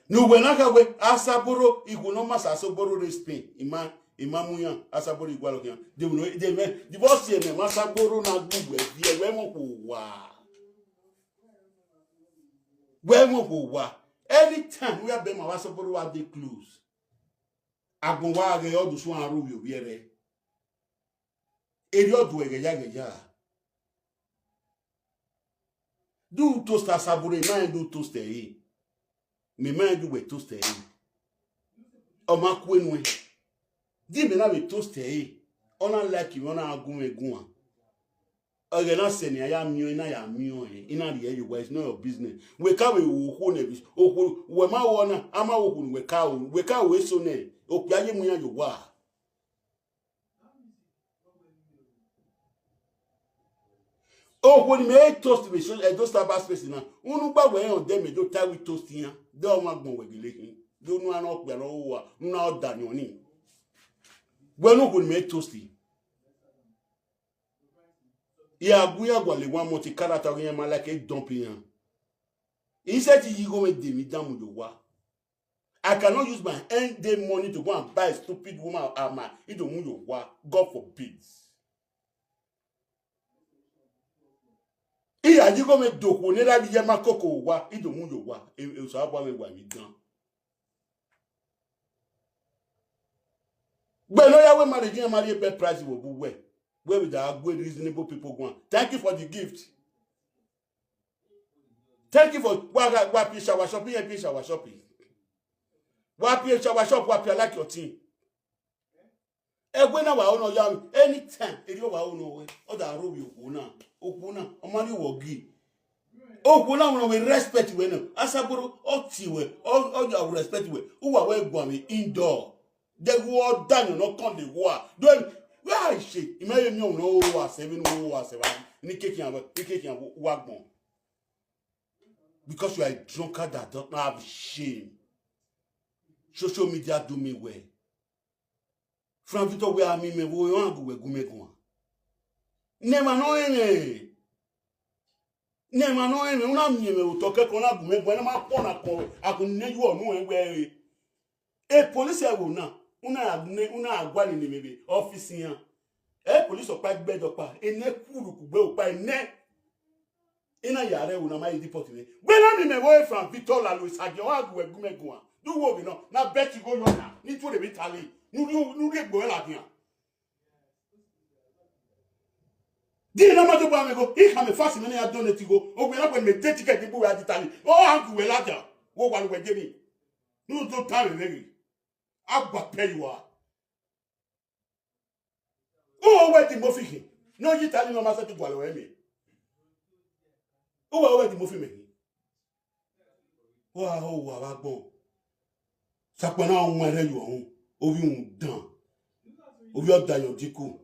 Ne uwẹ na kha wẹ, Asaboro, ikhuo ne ọ ma sa Asaboro rre Spain, ima, ima mu iran, Asaboro igualọ khian. De vbe, de vbe, de vbe ọ si ẹmwẹ ma Asaboro na gbe uwẹ viẹ, wẹ mọ khuo owa. Wẹ mọ khuo owa. Anytime we have been ma Asaboro wa dey close. Agbọn wa ghe ọdọ usun a ru vbe ovbi ẹre. Erriọ ọdọ ẹghẹ ya ẹghẹ ya. Do toast Asaboro, ma rẹn do toast ẹre. Mẹ ma rẹn do wẹ toast ẹre. Ọ ma kue nuẹn. Di mẹ na vbe toast ẹre. Ọ na like mwẹ, ọ na gu mwẹ guan. Ẹghẹ na sẹ ne a ya miẹn, I na ya miẹn ọnrẹn, I na rhie ẹre ye owa, it's not your business. Wẹ ka vbe ru okhuo nẹ, okhuo, wẹ ma ru ọna, a ma ru okhuo ne wẹ ka ru, wẹ ka ru eso nẹ, okpia ye mu iran ye owa. Okhuo ne mẹ toast vbe so, Edo Cyber Space na, unu gba wẹ rẹn ọdẹ mẹ do ta ẹvbo toast iran, de ọmwa agbọn wẹ gele khin, de unu a nọ okpia ne ọ ru owa, unu a da yan ọnii. Wẹ ne okhuo ne mẹ toast. I a gu iran gualọ one month, character ọghe iran ma like dump iran. Instead ye igho mwẹ de emwi dan mu ye owa. I cannot use my end day money to go and buy a stupid woman ama, I do mu ye owa. God forbid. I ya ye igho mwẹ do okhuo ne erha vbe iye ma koko owa, I do mu ye owa. E, e, Osanobua mwẹ wa emwi dan. Gbe ne ọ ya wẹ marriage iran ma rhie best price vbe obọ uwẹ, wẹ vbe da gu reasonable people guan. Thank you for the gift. Thank you for wa, wa, wa pie shower shop, iran pie shower shop. Wa pie shower shop, wa pie like your team. Ẹwe na wa ro ne ọ ya mwẹ, anytime erriọ wa ro ne ọ wẹ, ọ da ro vbe okhuo na, okhuo na, ọ ma rhie uwẹ ọgii. Okhuo na wẹ ne ọ vbe respect wẹ nẹ, Asaboro, ọ tie wẹ, ọ, ọ ya respect wẹ, uwa wẹ guan vbe indoor. Dẹghe ọ da yan ne ọ kọn de wua. Do wẹ a ṣe, I ma ye miẹn ọvbokhan ne ọ ru uwa sẹ vbene u ru uwa sẹ evba, ne I keke iran, ne I keke iran wa agbọn. Because you are a drunkard that don't have shame. Social media do me well. Frank Victor wẹ a miẹn imẹ vbe ọmwa gu wẹ gu mẹ guan. Ne emwa ne ọ rẹn mwẹ, ne emwa ne ọ rẹn mwẹ, u na miẹn mwẹ vbe otọ kẹkan, u na gu mẹ guan, ne ma kpọ na kpọ, a gu ne yu ọnu ẹn wẹ ẹre. E police ẹvbo na, u na ra ne, u na ra gualọ ne emwi vbe office iran. E police ọkpa gbe ẹdẹ ọkpa, enẹ kuru kugbe ọkpa enẹ. I na ya rre ẹvbo na ma ye deport mwẹ. Wẹ na miẹn imẹ vbe Frank Victor la lo isagiẹn, ọ gha gu wẹ gu mẹ guan. Do wo ghe nọ, na bet igho yọ na, ne I tuorre vbe Italy, ne u rhie, ne u rhie egbe ruẹ ladian. Di na ma do gba mwẹ igho, I khama fast mwẹ ne I ya donate igho, ovbi na wẹ ne mẹ de ticket bu wẹ a di Italy, ọ gha gu wẹ ladian, wo wa ne uwẹ je ni. Ne u do tan mwẹ vbe ghe. A gba pẹ ye uwa. Uwẹ wẹ Timothy khin, ne ọ yi Italy ne ọ ma sẹtin gualọ ẹre miẹn. Uwẹ wẹ Timothy mẹ khin. Wa ho uwa vbe agbọn. Sakpa na wọn ẹrẹ ye ọhun, ovbi uhunmwu dan, ovbi ọdayọn dinku.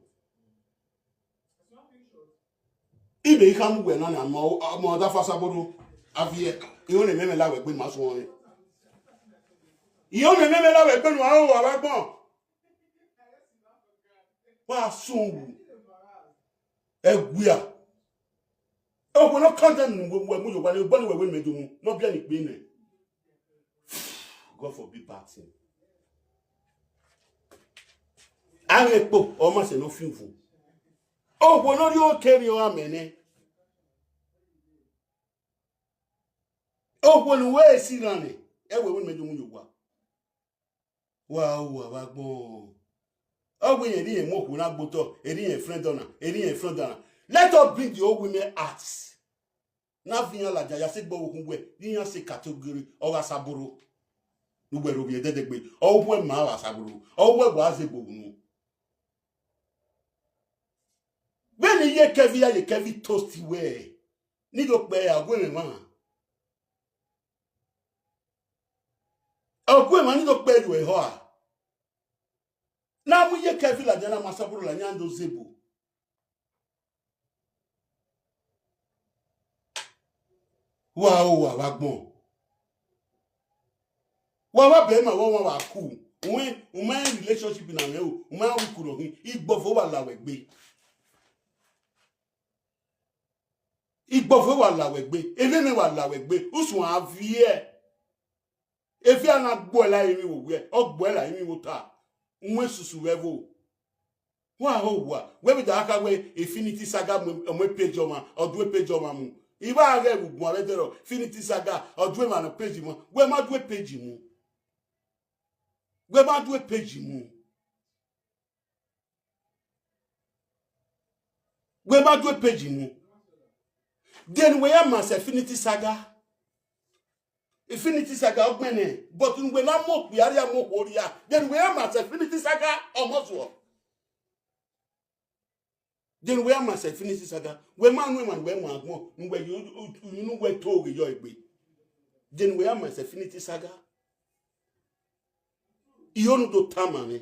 Ibe I khama uwẹ na na, ma ọ, ma ọ da fa Asaboro, a viẹ, ihọn ne ẹmwẹ mwẹ la wẹ egbe ma suẹn ọnrẹn. Ihọn ne ẹmwẹ mwẹ la wẹ egbe ne uwa ho uwa vbe agbọn. Wa sun wu. Ẹguia. Okhuo ne ọ condemn ne uwẹ mu ye owa, ne egbe ne uwẹ wẹ mẹ do mu, ne ọ biẹ ne ikpe nẹ. God forbid bad thing. Avbe ekpo, ọ ma sẹ ne ọ fian ufo. Okhuo ne ọ rhie oke rhiọn amẹ nẹ. Okhuo ne uwẹ esi iran nẹ, ẹ wẹ wẹ mẹ do mu ye owa. Wa ho uwa vbe agbọn. Ọ wẹ irẹn, irẹn mu okhuo na gbe otọ, irẹn friend ọna, irẹn friend ọna. Let us bring the old women out. Na viọ iran ladian, ya sẹ egbe ọvbokhan wẹ, iran sẹ category, ọ gha Asaboro. Ne uwẹ rhovbiẹ ẹdẹdẹgbe, ọ wu uwẹ ma vbe Asaboro, ọ wu uwẹ wa zẹ egbe unu. Vbene iye Kevin ya ye Kevin toast wẹ, ne I do kpẹẹ, ọ gu mwẹ emwa. Ọ gu mwẹ emwa, ne I do kpẹẹ ye ẹre ehọ a. Ne a mu iye Kevin ladian, ne a mu asaburo ladian do zẹ ebo. Wa ho, wa vbe agbọn. Wa vbe bẹghe ma vbe ọmwa wa ku. Uwẹ, u ma rẹn relationship na mwẹ o, u ma rẹn uku rọ khin, igbọvo wa la wẹ gbe. Igbọvo wa la wẹ gbe, emwemwe wa la wẹ gbe, usun a viẹ. Efe a na gbuẹ la emwi vbe owiẹ, ọ gbuẹ la emwi vbe ota. Uwẹ susu vbe ẹvbo. Wa ho wa, wẹ vbe da kha wẹ Infinity Saga mu, mu page ọmwa, ọ du page ọmwa mu. I vba ghẹ vbe ugbua vbe ẹdẹrọ, Infinity Saga, ọ du emwa ne page mu. Wẹ ma du page mu. Wẹ ma du page mu. Wẹ ma du page mu. Then wẹ ya ma sẹ Infinity Saga. Infinity Saga ọ gbẹnnẹ, but wẹ na mu okpia rria, mu okhuo rria. Then wẹ ya ma sẹ Infinity Saga, ọmọ zuọ. Then wẹ ya ma sẹ Infinity Saga, wẹ ma nu emwa ne uwẹ mu agbọn, ne uwẹ ye u-, u-, unu uwẹ to ghe yọ egbe. Then wẹ ya ma sẹ Infinity Saga. Iro ne u do tama mwẹ,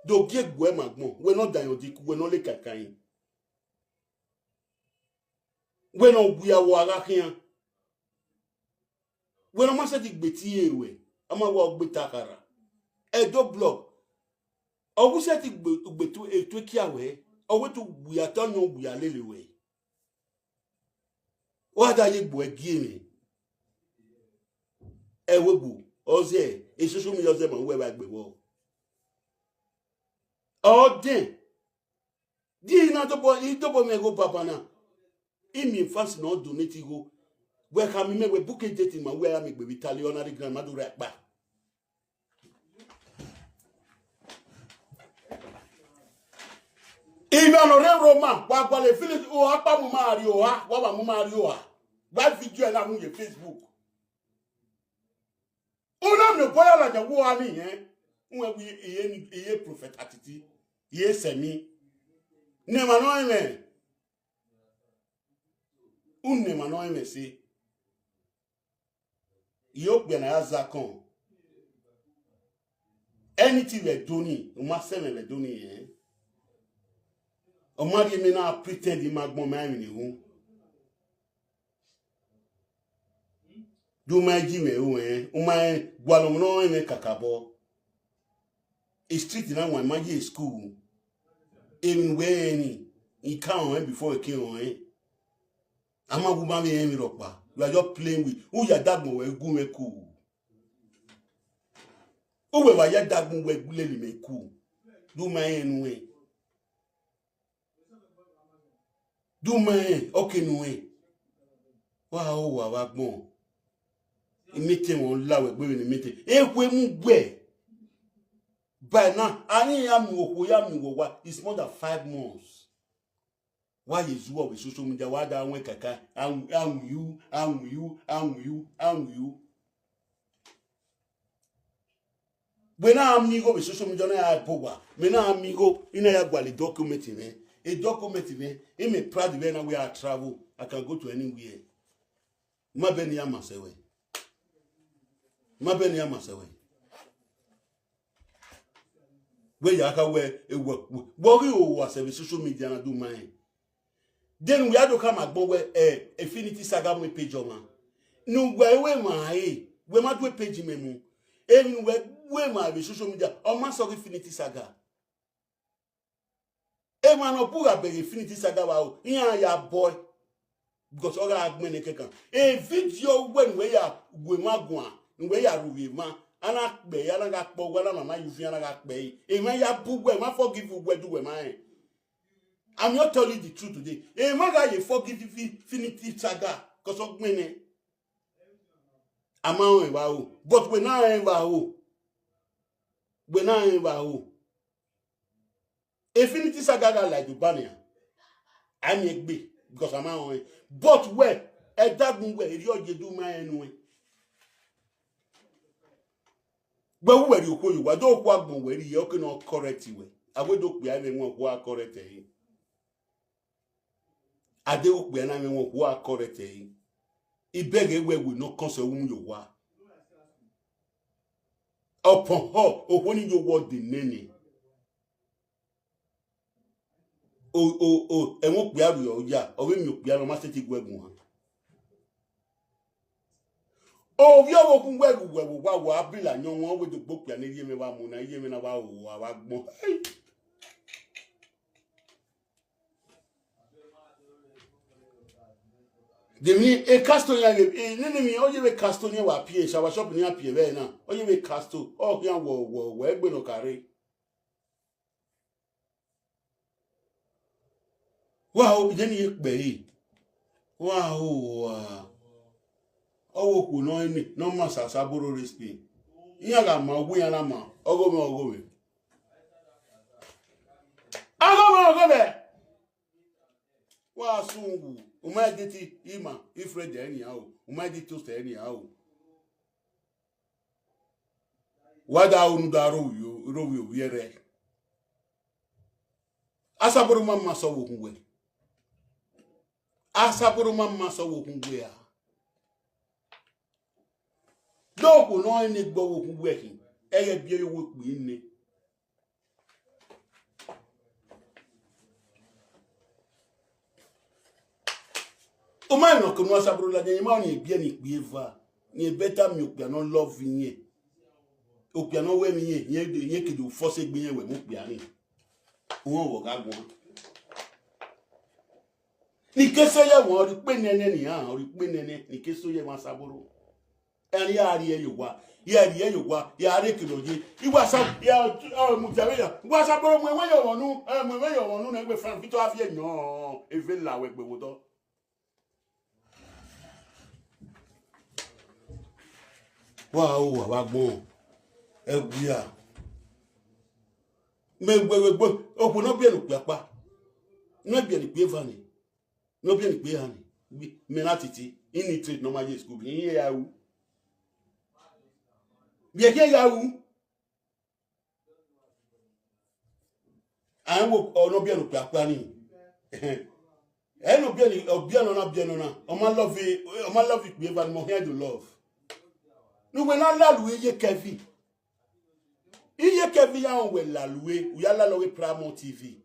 do gie gbuẹ ma agbọn, wẹ ne ọ da yan odiku, wẹ ne ọ le kakan. Wẹ ne ọ wia vbe a gha khian. Wẹ ne ọ ma sẹtin gbe tie ruẹ, a ma wa gbe ta khara. Ẹdo blọk, ọ wu sẹtin gbe, gbe tu, etu ekia wẹ, ọ wẹ tu wia te ọyọn wia lele ruẹ. Wa da ye egbe gie mwẹ. Ẹvbo egbe, ọ zẹ, e social media ọ zẹ ma wẹ vbe egbe vbọ. Ọ dẹn, di I na dobọ, I dobọ mwẹ igho baba na. I miẹn fans ne ọ donate igho. Wẹ khama imẹ wẹ book a date ma wẹ a miẹn egbe vbe Italy, ọ na rre grandma do rre akpa. Ivbian ne ọ rre Roma, wa gualọ Philip, oha ọkpa mu ma rrie oha, wa wa mu ma rrie oha. Wa video na mu ye Facebook. Una miẹn obọ ya ladian vbe oha ni hẹn, uwẹ wẹ iye ni, iye prophet Atiti, iye Sẹmi. Ne emwa ne ọ rẹn mwẹ, u ne emwa ne ọ rẹn mwẹ ẹse. Iye okpia na ya zakọn. Anything vbe Ẹdo ni, u ma sẹ mwẹ vbe Ẹdo ni, eh. Ọ ma rhie mẹ na pretend ma gbọn ma emwi ne hu. Do ma ji mwẹ ru ẹn, u ma rẹn gualọ ne ọ rẹn mwẹ kakabọ. E street na wan ma ye school. Emwi ne uwẹ rẹn ni, I ka rẹn before I ke rẹn. A ma wu ma vbe rẹn emwi rhọkpa. You are just playing with. U ya dagbọn wẹ gu mwẹ ku. Uwẹ wa ya dagbọn wẹ lele mẹ ku. Do ma rẹn nuẹn. Do ma rẹn, ọ ke nuẹn. Wa ho wa vbe agbọn. Imete wọn la wẹ gbe vbene imete. Ekhue mu gbe. By now, a ni ya mu okhuo, ya mu owa. It's more than five months. Wa ye zuọ vbe social media, wa da wọn kaka, awun, awun yu, awun yu, awun yu, awun yu. Wẹ na miẹn igho vbe social media, na ya bo wa. Mẹ na miẹn igho, I na ya gualọ document mwẹ. E document mwẹ, I mẹ proud mwẹ na wẹ I travel, I can go to anywhere. Ma bẹghe ne I ya ma sẹ wẹ. Ma bẹghe ne I ya ma sẹ wẹ. Wẹ ya kha wẹ, e wẹ, wẹ, wẹ ọ ghi ro wa sẹ vbe social media na do ma rẹn. Then wẹ ya do khama agbọn wẹ, eh, Infinity Saga mu page ọmwa. Ne uwẹ ru emwa re, wẹ ma du page mẹ mu. Emwi ne uwẹ ru emwa vbe social media, ọ ma sẹ ọghe Infinity Saga. Emwa ne ọ bu gha bẹghe Infinity Saga vbe aro, iran ya bọe, because ọ gha gbẹnnẹ kẹkan. E video wẹ ne uwẹ ya gu emwa guan, ne uwẹ ya ru ghe emwa, a na kpẹ ẹre, a na gha kpẹ uwẹ, a na ma ma ye uviẹn, a na gha kpẹ ẹre. Emwa ya bu uwẹ, emwa forgive uwẹ, do uwẹ ma rẹn. I'm not telling the truth today. Emwa gha ye forgive Infinity Saga, because ọ gbẹnnẹ. A ma rẹn vbe aro, but wẹ na rẹn vbe aro. Wẹ na rẹn vbe aro. Infinity Saga gha la Dubai nian, a miẹn egbe, because a ma rẹn ọnrẹn. But wẹ, ẹdagbọn wẹ, erriọ ye do ma rẹn nuẹn. Wẹ wu wẹ rhie okhuo ye owa, do okhuo agbọn wẹ rhie, ọ ke ne ọ correct wẹ. A wẹ do kpia ẹmwẹ wọn okhuo a correct ẹre. A deghẹ okpia na mwẹ wọn, okhuo a correct ẹre. I bẹghe wẹ we ne ọ kọnse ẹwu mu ye owa. Upon her, okhuo ni ye owa ọdẹ nene. O, o, o, ẹmwẹ okpia rriọ ya, ọ vbe miẹn okpia ne ọ ma sẹtin gu ẹre guan. Ovbi ọvbokhan wẹ ghe uwẹ vbe owa, wa bila yan wọn, wẹ do gbe okpia ne erriọ mwẹ vbe mu na, erriọ mwẹ na vbe aro, a vbe agbọn. De emwi Castro yan ghe, e, nene emwi, ọ ye vbe Castro ne wa pie, shower shop ne iran pie vbe na, ọ ye vbe Castro, ọ khian wọ, wọ, wọ egbe ne ọ ka rre. Wa ho, iye ni ye kpẹre. Wa ho, wa. Ọ vbe okhuo ne ọ rre, ne ọ ma Asaboro rre Spain. Iran gha ma, uwu iran na ma, ọghomwẹ, ọghomwẹ. Ọghomwẹ, ọghomwẹ. Wa sun wu, u ma edit ima, ifred ẹre nian o, u ma edit toast ẹre nian o. Wa da ru ne u da rhovbiẹ, rhovbiẹ ovbi ẹre. Asaboro ma ma sẹ ọvbokhan uwẹ. Asaboro ma ma sẹ ọvbokhan uwẹ a. De okhuo ne ọ rẹn ne egbe ọvbokhan uwẹ khin, ẹghẹ biẹ ye owa okpia nẹ. U ma rẹn ne ọ ke unu Asaboro ladian, ma ọnii biẹ ne ikpia eva, rẹn better miẹn okpia ne ọ love irẹn. Okpia ne ọ wẹ vbe irẹn, irẹn, irẹn ke do force egbe irẹn wẹ mu okpia ni. Uhunmwu vbe ọ gha guan. Ne I ke so ye ẹmwẹ, ọ rhie ukpe nene nian, ọ rhie ukpe nene, ne I ke so ye ẹmwẹ Asaboro. Ẹn, ya rhie ye owa, ya rhie ye owa, ya rhie ekene ọ ye. I wa sa, ya, ọ, mudia vbe ya. I wa Asaboro mu ẹmwẹ ye ọmwa unu, ẹ, mu ẹmwẹ ye ọmwa unu ne egbe Frank Victor a viẹ yọn, eve la wẹ gbe vbe odọ. Wa ho, wa vbe agbọn, ẹwia. Mẹ wẹ wẹ gbe, okhuo ne ọ biẹ ne okpia ọkpa, ne ọ biẹ ne ikpia eva ni, ne ọ biẹ ne ikpia eha ni, mẹ na titi, I ni trade ne ọ ma ye school, I ye ya ru. Biẹ khian ya ru. A rẹn wẹ ọ ne ọ biẹ ne okpia ọkpa ni. Ẹ ne ọ biẹ ne, ọ biẹ ne ọ na biẹ ne ọ na. Ọ ma love, ọ ma love ikpia eva ni, mẹ ọ khian do love. Ne uwẹ na la lu iye Kevin. Iye Kevin ya rẹn wẹ la lu e, u ya la lọghe Paramount T V.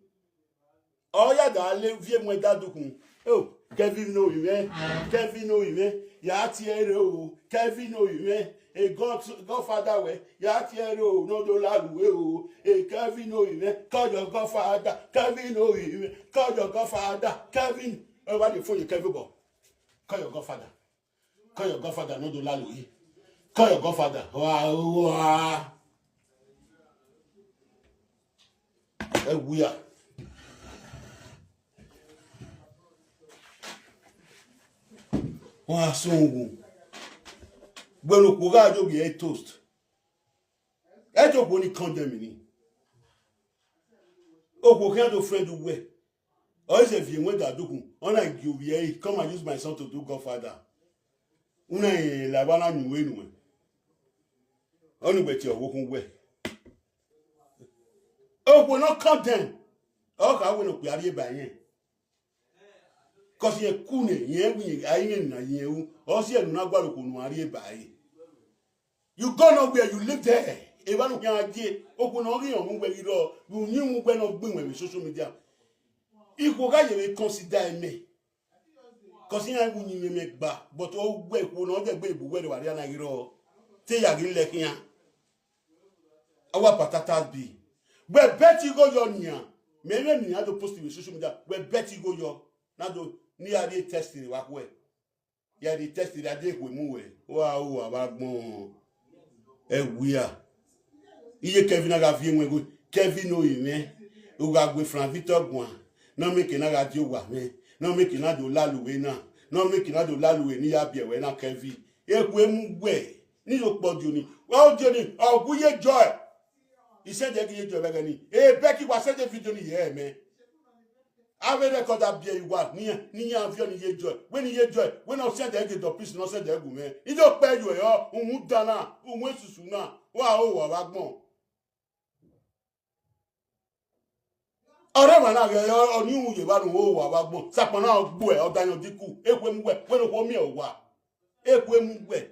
Ọ ya da le viẹ mu ẹdẹ adukhun. Oh, Kevin ne ovbi mwẹ, Kevin ne ovbi mwẹ, ya tie ẹre o, Kevin ne ovbi mwẹ, e God, godfather wẹ, ya tie ẹre o, ne ọ do la lu e o, e Kevin ne ovbi mwẹ, call your godfather, Kevin ne ovbi mwẹ, call your godfather, Kevin. Everybody phone ye Kevin bọ, call your godfather. Call your godfather, ne ọ do la lu e. Call your godfather. Wa, wa. Ẹwia. Wa sun wu. Wẹ ne okhuo gha yo vbiẹ toast. Ẹ i te okhuo ni condemn ni. Okhuo khian do friend uwẹ. Ọ i sẹ viẹ wẹ da dukhun, ọ na gie ovbi ẹre, come and use my son to do godfather. U na rẹn la evba na yin uwẹ nuẹn. Ọ ni wẹ tie ọvbokhan uwẹ. Okhuo ne ọ condemn, ọ kha wẹ ne okpia rhie ba irẹn. Cause irẹn ku nẹ, irẹn wi, a i mwẹ emwi ne a ye irẹn ru, ọ si ẹre ne u na gualọ okhuo ne uwa rhie ba ẹre. You go nowhere, you live there. Evba ne u khian die, okhuo ne ọ ghi rọnmwẹ uwẹ ghi rrọọ, vbe uyinmwẹ uwẹ ne ọ gbe iwẹn vbe social media. Ikhuo gha ye vbe consider ẹmẹ. Cause iran wu uyinmwẹ mẹ gba, but ọ wẹ ikhuo ne ọ dẹgbe bu uwẹ rre vbe arria na ghi rrọọ. Te ya ghi lẹ khian. Our patatas be. Wẹ bet igho yọ nian. Mẹ vbe emwi ne iran do post vbe social media. Wẹ bet igho yọ. Na do, ne iran rhie test rre vbe akhuẹ. Ya rhie test rre, a de khue mu wẹ. Wa ru, wa vbe agbọn. Ẹwia. Iye Kevin na gha viẹ wẹn ghe. Kevin ne ovbi mwẹ. U gha gue Frank Victor guan. Ne ọ miẹn eke na gha die owa mwẹ. Ne ọ miẹn eke na do la lu uwẹ na. Ne ọ miẹn eke na do la lu uwẹ ne I ya biẹ ruẹ na Kevin. Ekhue mu wẹ. Ne I yo kpọ dio ni. Wa dio ni, ọ gu iye Joy. I send ẹre gie iye Joy vbe ẹghẹ ni. Ebe ke I wa send video ni ye ẹmwẹ. Avbe record a biẹ uwa, ne iran, ne iran viọ ne iye Joy. Wẹ ne iye Joy, wẹ ne ọ send ẹre gie Dopis ne ọ send ẹre gu mwẹ. I do kpẹ ye uẹ ọ, uhunmwu dan na, uhunmwu esusu na, wa ru, wa vbe agbọn. Ọre emwa na ghẹ ọni ru ye evba ne uwa vbe agbọn, sakpọn na gbuẹ, ọ da yan ọdiku, ekhue mu wẹ, wẹ ne okhuo miẹn owa. Ekhue mu wẹ,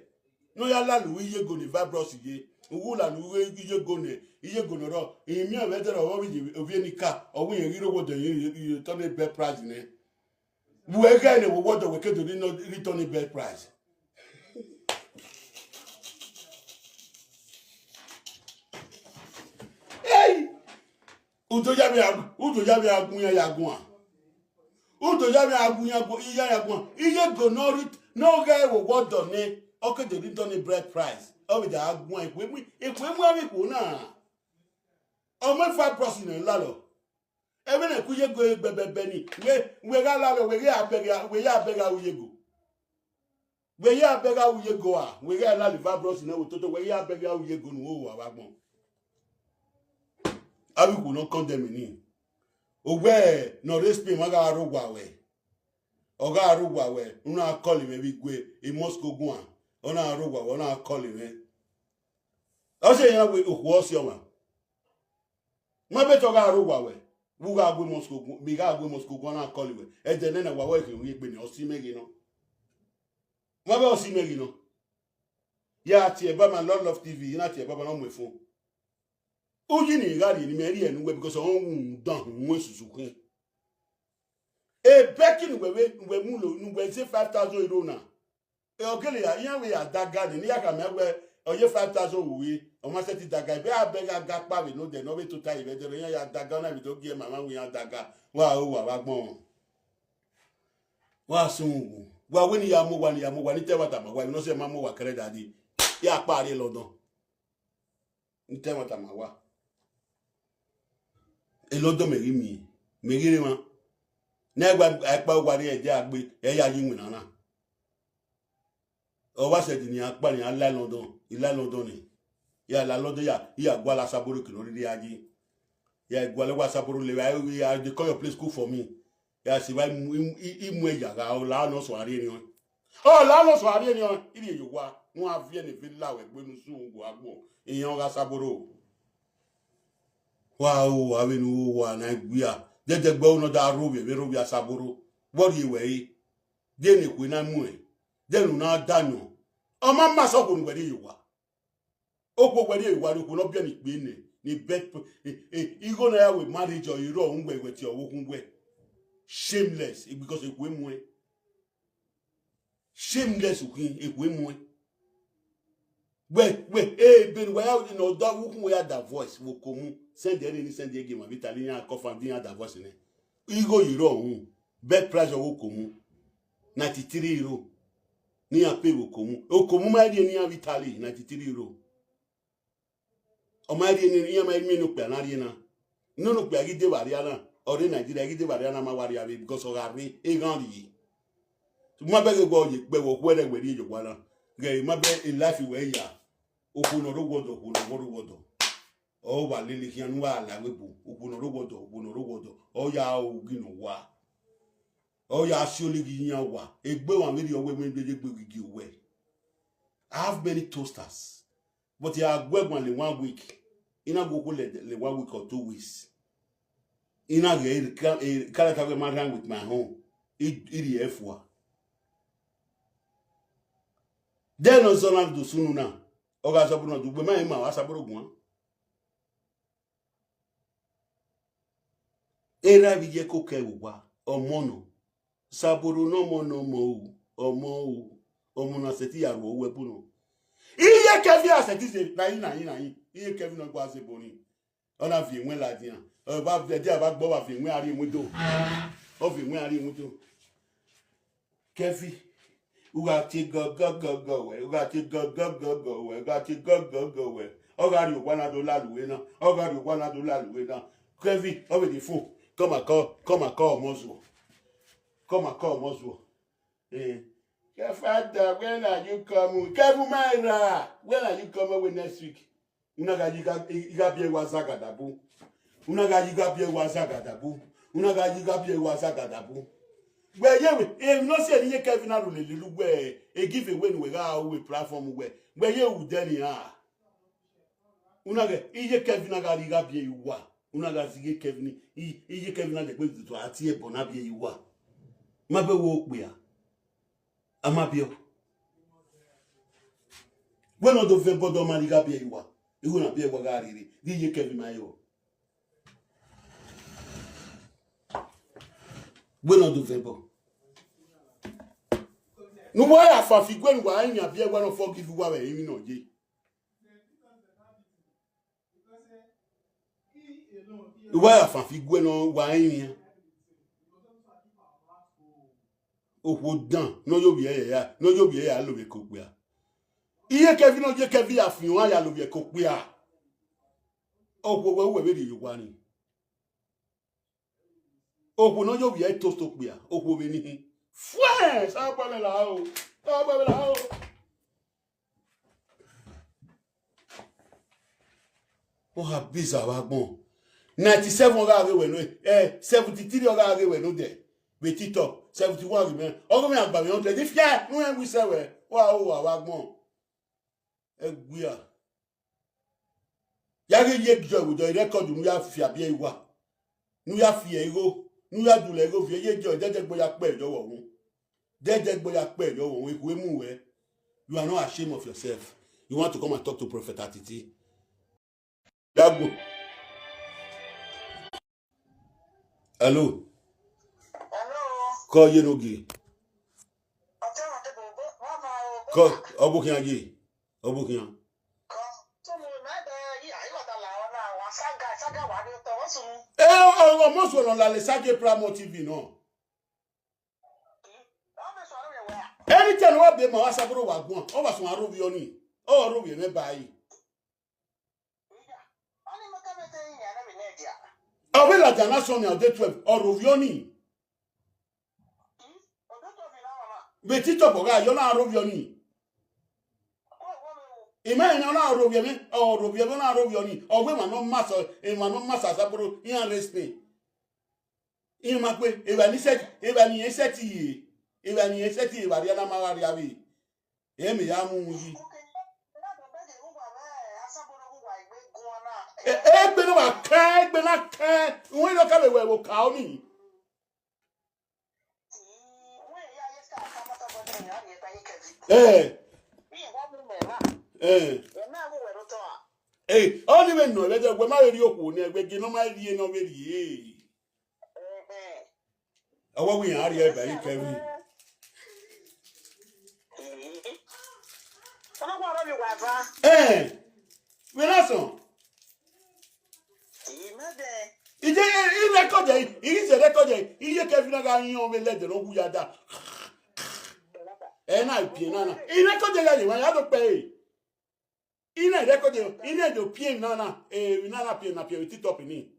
ne ọ ya lalo iyego ne Virus ye, uwu lalo iyego ne, iyego ne ọrọ, imian vbe ẹdẹrẹ ọvbe ovbi nika, ọ wẹ irẹn ghi rre owa ọdọ ye, ye, ye, tọ ne best price nẹ. Vbe uwẹ ghẹ ne wo wọdọ wẹ ke do ni nọ return best price. Hey! Udo ya vbe a-, udo ya vbe a gun iran ya guan. Udo ya vbe a gun iran gu-, iran ya guan. Iyego ne ọ rhi, ne ọ ghẹ wo wọdọ nẹ, ọ ke do return best price. Ọ vbe da guan ekhue mu, ekhue mu avbe ikhuo na. Ọ mu Virus ne lalọ. Ẹmwẹ ne ku iyego gbẹbẹbẹ ni, wẹ, wẹ gha lalọ, wẹ ghi a bẹghe, wẹ ya bẹghe aro iyego. Wẹ ya bẹghe aro iyego a, wẹ gha lalo Virus ne wo toto, wẹ ya bẹghe aro iyego ne uwa vbe agbọn. Avbe ikhuo ne ọ condemn ni. Owẹ ne ọ rre Spain, ma gha rre owa wẹ. Ọ gha rre owa wẹ, u na call mwẹ vbe igue, e Moscow guan, ọ na rre owa wẹ, ọ na call mwẹ. Ọ sẹ iran wẹ okhuo ọ si ọmwa. Ma bẹtẹ ọ gha rre owa wẹ, vbe u gha gue Moscow gu-, vbe I gha gue Moscow guan na call wẹ. Ẹdẹ nene wa wẹ khin ughi egbe nẹ, ọ si mẹ ghi nọ. Ma bẹ ọ si mẹ ghi nọ. Ya tie baba Love Love T V, I na tie baba ne ọ mu phone. Uyi ni gha rhie ne imẹ rhie ne uwẹ because ọ rhunmwuda uhunmwu esusu khin. Ebẹki ne uwẹ vbe, ne uwẹ mu lo, ne uwẹ zẹ five thousand euro na. E ọ gele ya, iran vbe ya daga ni, ne I ya khama wẹ, ọ ye five thousand ru, ọ ma sẹtin daga, ebe a bẹghe a ga kpa vbe ne odẹ ne ọ vbe tota ivẹ dẹrẹ, iran ya daga, ọ na vbe do gie mama wẹ iran daga, wa ro wa vbe agbọn. Wa sun uwu. Wa wẹ ne I ya mu owa, ne I ya mu owa, ne I te ẹmwata ma wa, emwi ne ọ sẹ ma mu owa kẹrẹ dade. Ya kpa rrie London. Ne I te ẹmwata ma wa. London mẹ ghi miẹn, mẹ ghi rre emwa. Ne a gba a kpa owa rrie ẹdẹ a gbe, ẹ ya ye iwinna na. Ọ wa sẹ ẹdẹ ne iran kpa ne iran la London, I la London nẹ. Ya la London ya, I ya gualọ Asaboro ke ne ọ rhirhi a ye. Ya gualọ wa Asaboro le, I, I, I dey call your place cook for me. Ya sẹ evba, I mu, I, I, I mu ẹre ya gha, ọ la nọ sọ a rrie nian. Ọ la nọ sọ a rrie nian, I rhie ye owa, ne uwa viẹ ne eve la wẹ gbe ne usun gu agbọn, iran gha Asaboro. Wa ro avbe ne u ro owa na i wia, dẹdẹ gbe ne ọ da rhovbiẹ vbe rhovbiẹ Asaboro, vbe ọ rhie wẹ re, de ne ekhue na muẹn, de ne u na da yọn, ọ ma ma sẹ okhuo ne uwẹ rhie ye owa. Okhuo wẹ rhie ye owa, okhuo ne ọ biẹ ne ikpia nẹ, ni bẹ, e, e, igho ne a ya wẹ marriage ọ i rrọọ, uwẹ wẹ tie ọvbokhan uwẹ. Shameless, because ekhue muẹn. Shameless ukhin, ekhue muẹn. Wẹ, wẹ, ebe ne uwa ya ne ọ da vbe ukhun wẹ ya da voice vbe okomu, send ẹre ni send ẹre gie ma vbe Italy, iran confirm di iran da voice nẹ. Igho ye rrọọ uhunmwu, best price ọghe okomu, ninety three euro. Ne iran pay vbe okomu. Okomu ma rhie ne iran vbe Italy, ninety three euro. Ọ ma rhie ne iran ma miẹn ne okpia na rhie na. Nene okpia ghi de vbe arria na, ọ rre Nigeria, ghi de vbe arria na ma wa rria vbe, because ọ gha rre, eghan rhie. Ma bẹghe wẹ ọ ye kpẹ vbe okhuo ẹrẹ wẹ rhie ye owa na. Ghẹ ma bẹ e life wẹ ya. Okhuo ne ọ rre owa ọdọ, okhuo ne ọ rre owa ọdọ. Ọ wa lele khian ne uwa la vbe bu. Okhuo ne ọ rre owa ọdọ, okhuo ne ọ rre owa ọdọ. Ọ ya ru ghi ne owa. Ọ ya si olighi yan owa. Egbe ọmwa vberriọ wẹ, wẹ vbe ye egbe ghi gie uwẹ. I have many toasters. But I gu ẹguae le one week. I na gu okhuo le, le one week or two weeks. I na ghẹ e ka-, e character wẹ ma rhyme with my own. I, I rhie fua. Then ọzọ na do sunu na, ọ gha Asaboro na do gbe ma emwa Asaboro guan. Erha vbe iye koko ẹvbo owa, ọmọ nọ. Asaboro ne ọmọ ne ọmọ o, ọmọ o, ọmọ na sẹtin ya ru uwẹ bu nọ. Iye Kevin a sẹtin ze na yi na yi na yi. Iye Kevin nọ gua ze ebo ni. Ọ na viọ iwẹn ladian. Ọ ba viọ ẹdia ba gbọ, ọ ba viọ iwẹn a rrie window. Ọ viọ iwẹn a rrie window. Kevin, u gha tie gọgọgọgọ wẹ, u gha tie gọgọgọgọ wẹ, u gha tie gọgọgọ wẹ. Ọ gha rrie owa na do lalo uwe na, ọ gha rrie owa na do lalo uwe na. Kevin, ọ vbe rhie phone, come and call, come and call ọmọ zuọ. Come and call ọmọ zuọ. Eh. Your father, when are you coming? Kevin, my ra, when are you coming with next week? Una gha yi gha, i gha biẹ wa zagadabu. Una gha yi gha biẹ wa zagadabu. Una gha yi gha biẹ wa zagadabu. Wẹ ye wẹ, emwi ne ọ si ẹre iye Kevin na ru lele uwẹ, e give away ne uwẹ gha ru platform uwẹ. Wẹ ye ru dẹ ni a. Una ghẹ, iye Kevin na gha rhie gha biẹ uwa. Una gha zẹ iye Kevin, i- iye Kevin na dẹgbe tutu a tie ẹbọ na biẹ ye uwa. Ma bẹ wo okpia. A ma biẹ. Wẹ ne ọ do vẹ ẹbọ dọ ma ni gha biẹ ye uwa. Igho na biẹ wa gha rhirhi, ghi iye Kevin ma rọ. Wẹ ne ọ do vẹ ẹbọ. Ne uwa ya fa fi igue ne uwa yan biẹ wa ne ọ forgive uwa vbe emwi ne ọ ye. Uwa ya fa fi igue ne uwa yan. Okhuo dan ne ọ ye ovbi ẹre ya, ne ọ ye ovbi ẹre ya lovbiẹ ke okpia. Iye Kevin ne ọ ye Kevin ya fi uan ya lovbiẹ ke okpia. Okhuo wẹ uwẹ vbe rhie ye owa ni. Okhuo ne ọ ye ovbi ẹre tost okpia, okhuo vbe nihin. Fuẹn, sa ọkpa mwẹ la o, sa ọkpa mwẹ la o. Ọ gha biza vbe agbọn. Ninety seven ọ gha ghe wẹ nẹ, eh, seventy three ọ gha ghe wẹ nodẹ. Vbe TikTok, seventy one ghi mwẹ. Ọ ghe mwẹ agba vbe hundred. Ifiẹ, ne u rẹn wẹ isẹ wẹ, wa ho uwa vbe agbọn. Ẹguia. Ya ghi ye Joy vbe odọ record ne u ya fi abiẹ uwa. Ne u ya fi igho, ne u ya dulẹ igho viẹ, ye Joy dẹdẹ gbe ya kpẹ yọ vbe ọvun. Dẹdẹ gbe ya kpẹ yọ vbe ọvun, ekhue mu wẹ. You are not ashamed of yourself. You want to come and talk to Prophet Atiti. Dagbo. Hello. Hello. Kọ ye no gie. Ọtẹn ọtẹn bọ bọ bọ ma o. Kọ ọbukhian ye. Ọbukhian. Kọ tunu mẹ bẹ yi ayi wata la ọ na wa saga saga wa ni tọ sunu. Eh, ọmọ sunu la le saga Primo T V nọ. Anytime wa be ma wa saburo wa guan, ọ wa sun aro vbiọ ni, ọ ro vbiẹ mwẹ ba yi. Ọ vbe ladian na sọn nian ọdẹ twelve, ọ ro vbiọ ni. Vbe TikTok gha yọ na ro vbiọ ni. Ima ẹre na ro vbiẹ mwẹ, ọ ro vbiẹ mwẹ na ro vbiọ ni. Ọ wẹ emwa ne ọ ma sẹ, emwa ne ọ ma sẹ Asaboro, iran respect. Iran ma kpe, evba ni set, evba ni set ye, evba ni set ye, evba rhia na ma gha rhia vbe. Ẹ mẹ ya mu yi. E- egbe na wa kan, egbe na kan, uwẹ nọ ka vbe wẹ vbe oka ọni. Eh. Eh. Eh, ọni vbe nọ ẹvẹdẹ, wẹ ma vbe rhie okhuo nẹ, wẹ gie ne ọ ma rhie ne ọ vbe rhie. Ọwọ wẹ iran rhie ẹba yi Kevin. Ọna wa rọ vbe uwa eva. Eh. Vbe na sọn. Imẹdẹ. Ije i record, i ghi zẹ record, iye Kevin na gha yan vbe lẹdẹ ne ọ wu ya da. Ẹ na biẹ na na. I record ya ye wa ya do kpẹ e. I na record, i na do piẹn na na, eh, i na na piẹn na piẹn vbe TikTok ni.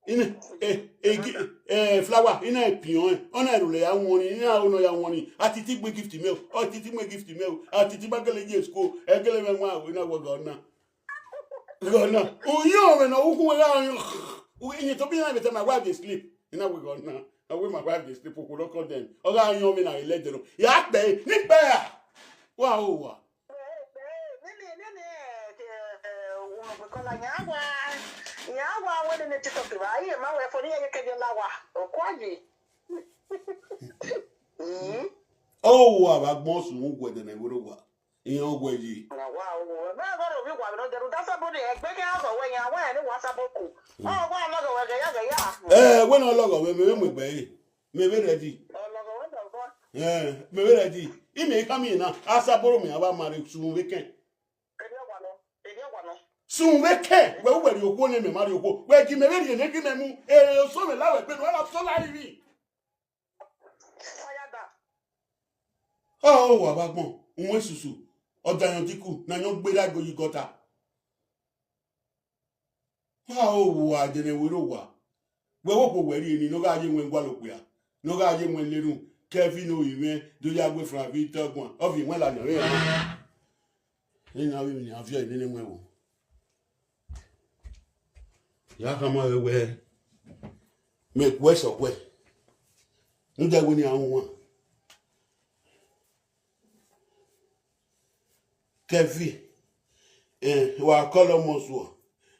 I na, eh, eh, gi- eh, flower, i na piẹn ọnrẹn, ọ na rhulẹ ya wọn ni, i na ro nọ ya wọn ni. Atiti gbe gift mẹ o, Atiti gbe gift mẹ o, Atiti ma gele ye school, ẹ gele mwẹ wan o, i na wẹ gọ na. Gọ na. Uyi ọmwẹ ne ọ wu ukhunmwu gha yan. Iye to be na vbe tell my wife dey sleep. I na wẹ gọ na. I wẹ my wife dey sleep, okhuo nọ kọ dẹn. Ọ gha yan ọmwẹ na vbe lẹdẹ nọ. Ya kpẹ, ni kpẹ ra. Wa o wa. Ọ wa vbe agbọn sunu guẹdẹ ne ẹvbo rre owa, iran wẹ yi. Ẹ, wẹ ne ọ lọghọ wẹ, mẹ vbe mu egbe ẹre, mẹ vbe ready. Ẹ, mẹ vbe ready. Imẹ i khama iran na, Asaboro mẹ a wa ma rre sunu vbe kẹn. Sunu vbe kẹn, wẹ uwẹ rhie okhuo ne mẹ ma rhie okhuo. Wẹ gi mẹ vbe rhie ne gi mẹ mu, ere oso mwẹ la wẹ gbe ne uwẹ na sọ la rhirhi. Ọ wa vbe agbọn, uwẹ susu, ọ da yan diku, ne a yan gberra ẹgo yi gọta. Wa o wa dẹnẹ wẹ rre owa. Wẹ wo khuo wẹ rhie ni, ne ọ gha ye wẹn gualọ okpia, ne ọ gha ye wẹn lerhun, Kevin Orimwẹ, do ya gue Frank Victor guan, ọ viọ wẹn la yan rre. Ena vbe emwi ne a viọ nene wẹn vbo. Ya khama ẹre wẹ, mẹ ku ẹsọkhuẹ, rhunmwuda wẹ ne iran wan. Kevin, eh, wa kọlọ ọmọ suọ,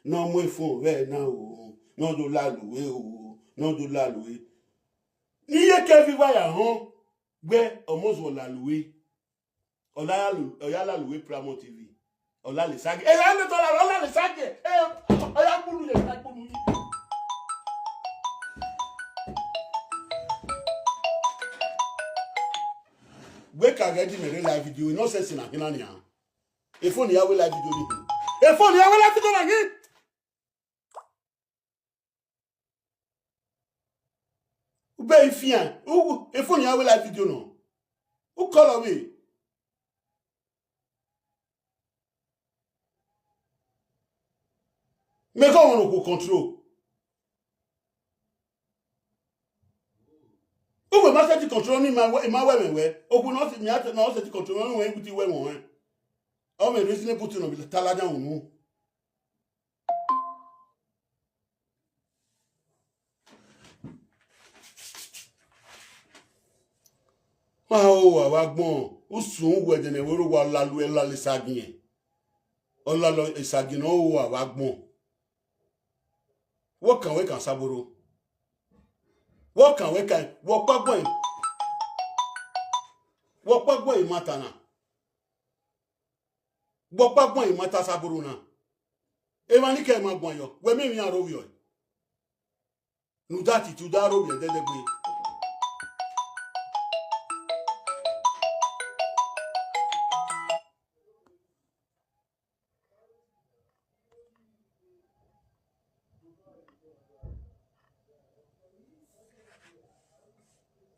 Ne ọ mu efun vbe na o, ne ọ do lalue o, ne ọ do lalue. Ne iye Kevin wa ya họn, wẹ ọmọ zuọ lalue. Ọ la lu, ọ ya lalue Paramount T V. Ọ la le sagi. Ẹ ya le tọ la, ọ la le sagi. Ẹ, ọ ya gbulu ye, ọ ya gbulu ye. Wẹ ka ghẹ di mẹ rre live video, nonsense na khin na nian. Efo ne I ya wẹ live video ni. Efo ne I ya wẹ live video na khin. Ube ifian, u, efo ne I ya wẹ live video nọ. U call vbe. Mẹ kọ wọn okhuo control. Uwẹ ma sẹtin control ni, ma wẹ, ma wẹ mwẹ wẹ. Okhuo ne ọ sẹtin control ni, wẹ kuti wẹ mwẹ. Ọ mwẹ reasonable thing nọ vbe ta ladian unu. Ma ho wa vbe agbọn, usun uwẹ ẹdẹnẹvborre wa la lu ẹlalọ esagiẹn. Ọ lalọ esagiẹn ne ọ ho wa vbe agbọn. Wẹ ọkan wẹ kan Asaboro. Wẹ ọkan wẹ kan, wẹ ọkpa gbọn, wẹ ọkpa gbọn imata na. Wẹ ọkpa gbọn imata Asaboro na. Emwa ni kẹ ma guan yọ, wẹ miẹn emwi iran rre ovbiẹ ọe. Ne u da titi, u da rre ovbiẹ ẹdẹdẹgbe.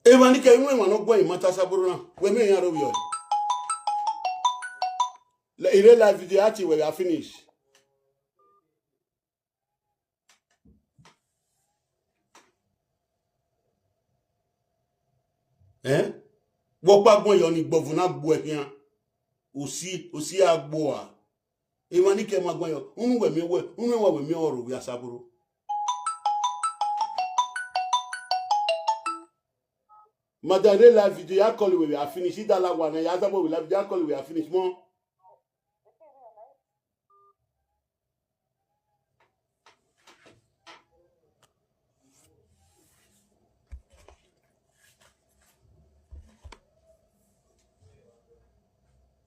Emwa ni kẹ, emwa ne ọ guan imata Asaboro na, wẹ miẹn iran rre ovbiẹ ọe. Lẹ, I rre live video, a tie wẹ vbe a finish. Ẹn? Wẹ ọkpa guan yọ ne igbọvu na gbuẹ khian. Osi, osi a gbuẹ. Emwa ni kẹ ma guan yọ, unu wẹ miẹn wẹ, unu wa wẹ miẹn ọrọre ovbi Asaboro. Ma da rre live video, ya call wẹ vbe a finish, I da la wa na, ya zagbo vbe live video, ya call wẹ a finish mọ.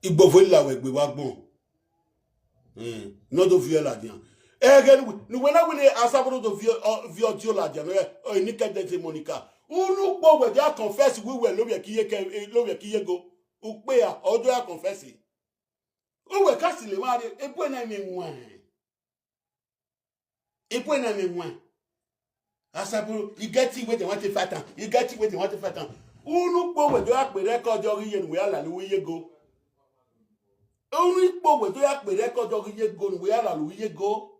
Igbọvu la wẹ gbe vbe agbọn. Hmm, ne ọ do viọ ladian. Ẹghẹ ne uwẹ, ne uwẹ na wẹ ne Asaboro do viọ, ọ, viọ dio ladian, ẹ, ọ, enikẹ dẹse Monica. Unu kpo wẹ dia confess wẹ uwẹ lovbiẹ ke iye kẹ, eh, lovbiẹ ke iye go. Ukpe a, ọ do ya confess. Uwẹ ka silo emwa rre, ebu ẹre na i mwẹ wan. Ebu ẹre na i mwẹ wan. Asaboro, I get it wey dem want to fight am. I get it wey dem want to fight am. Unu kpo wẹ do ya kpe record ọghe iye ne uwẹ ya lalọ uwu iye go. Unu kpo wẹ do ya kpe record ọghe iye go ne uwẹ ya lalọ uwu iye go.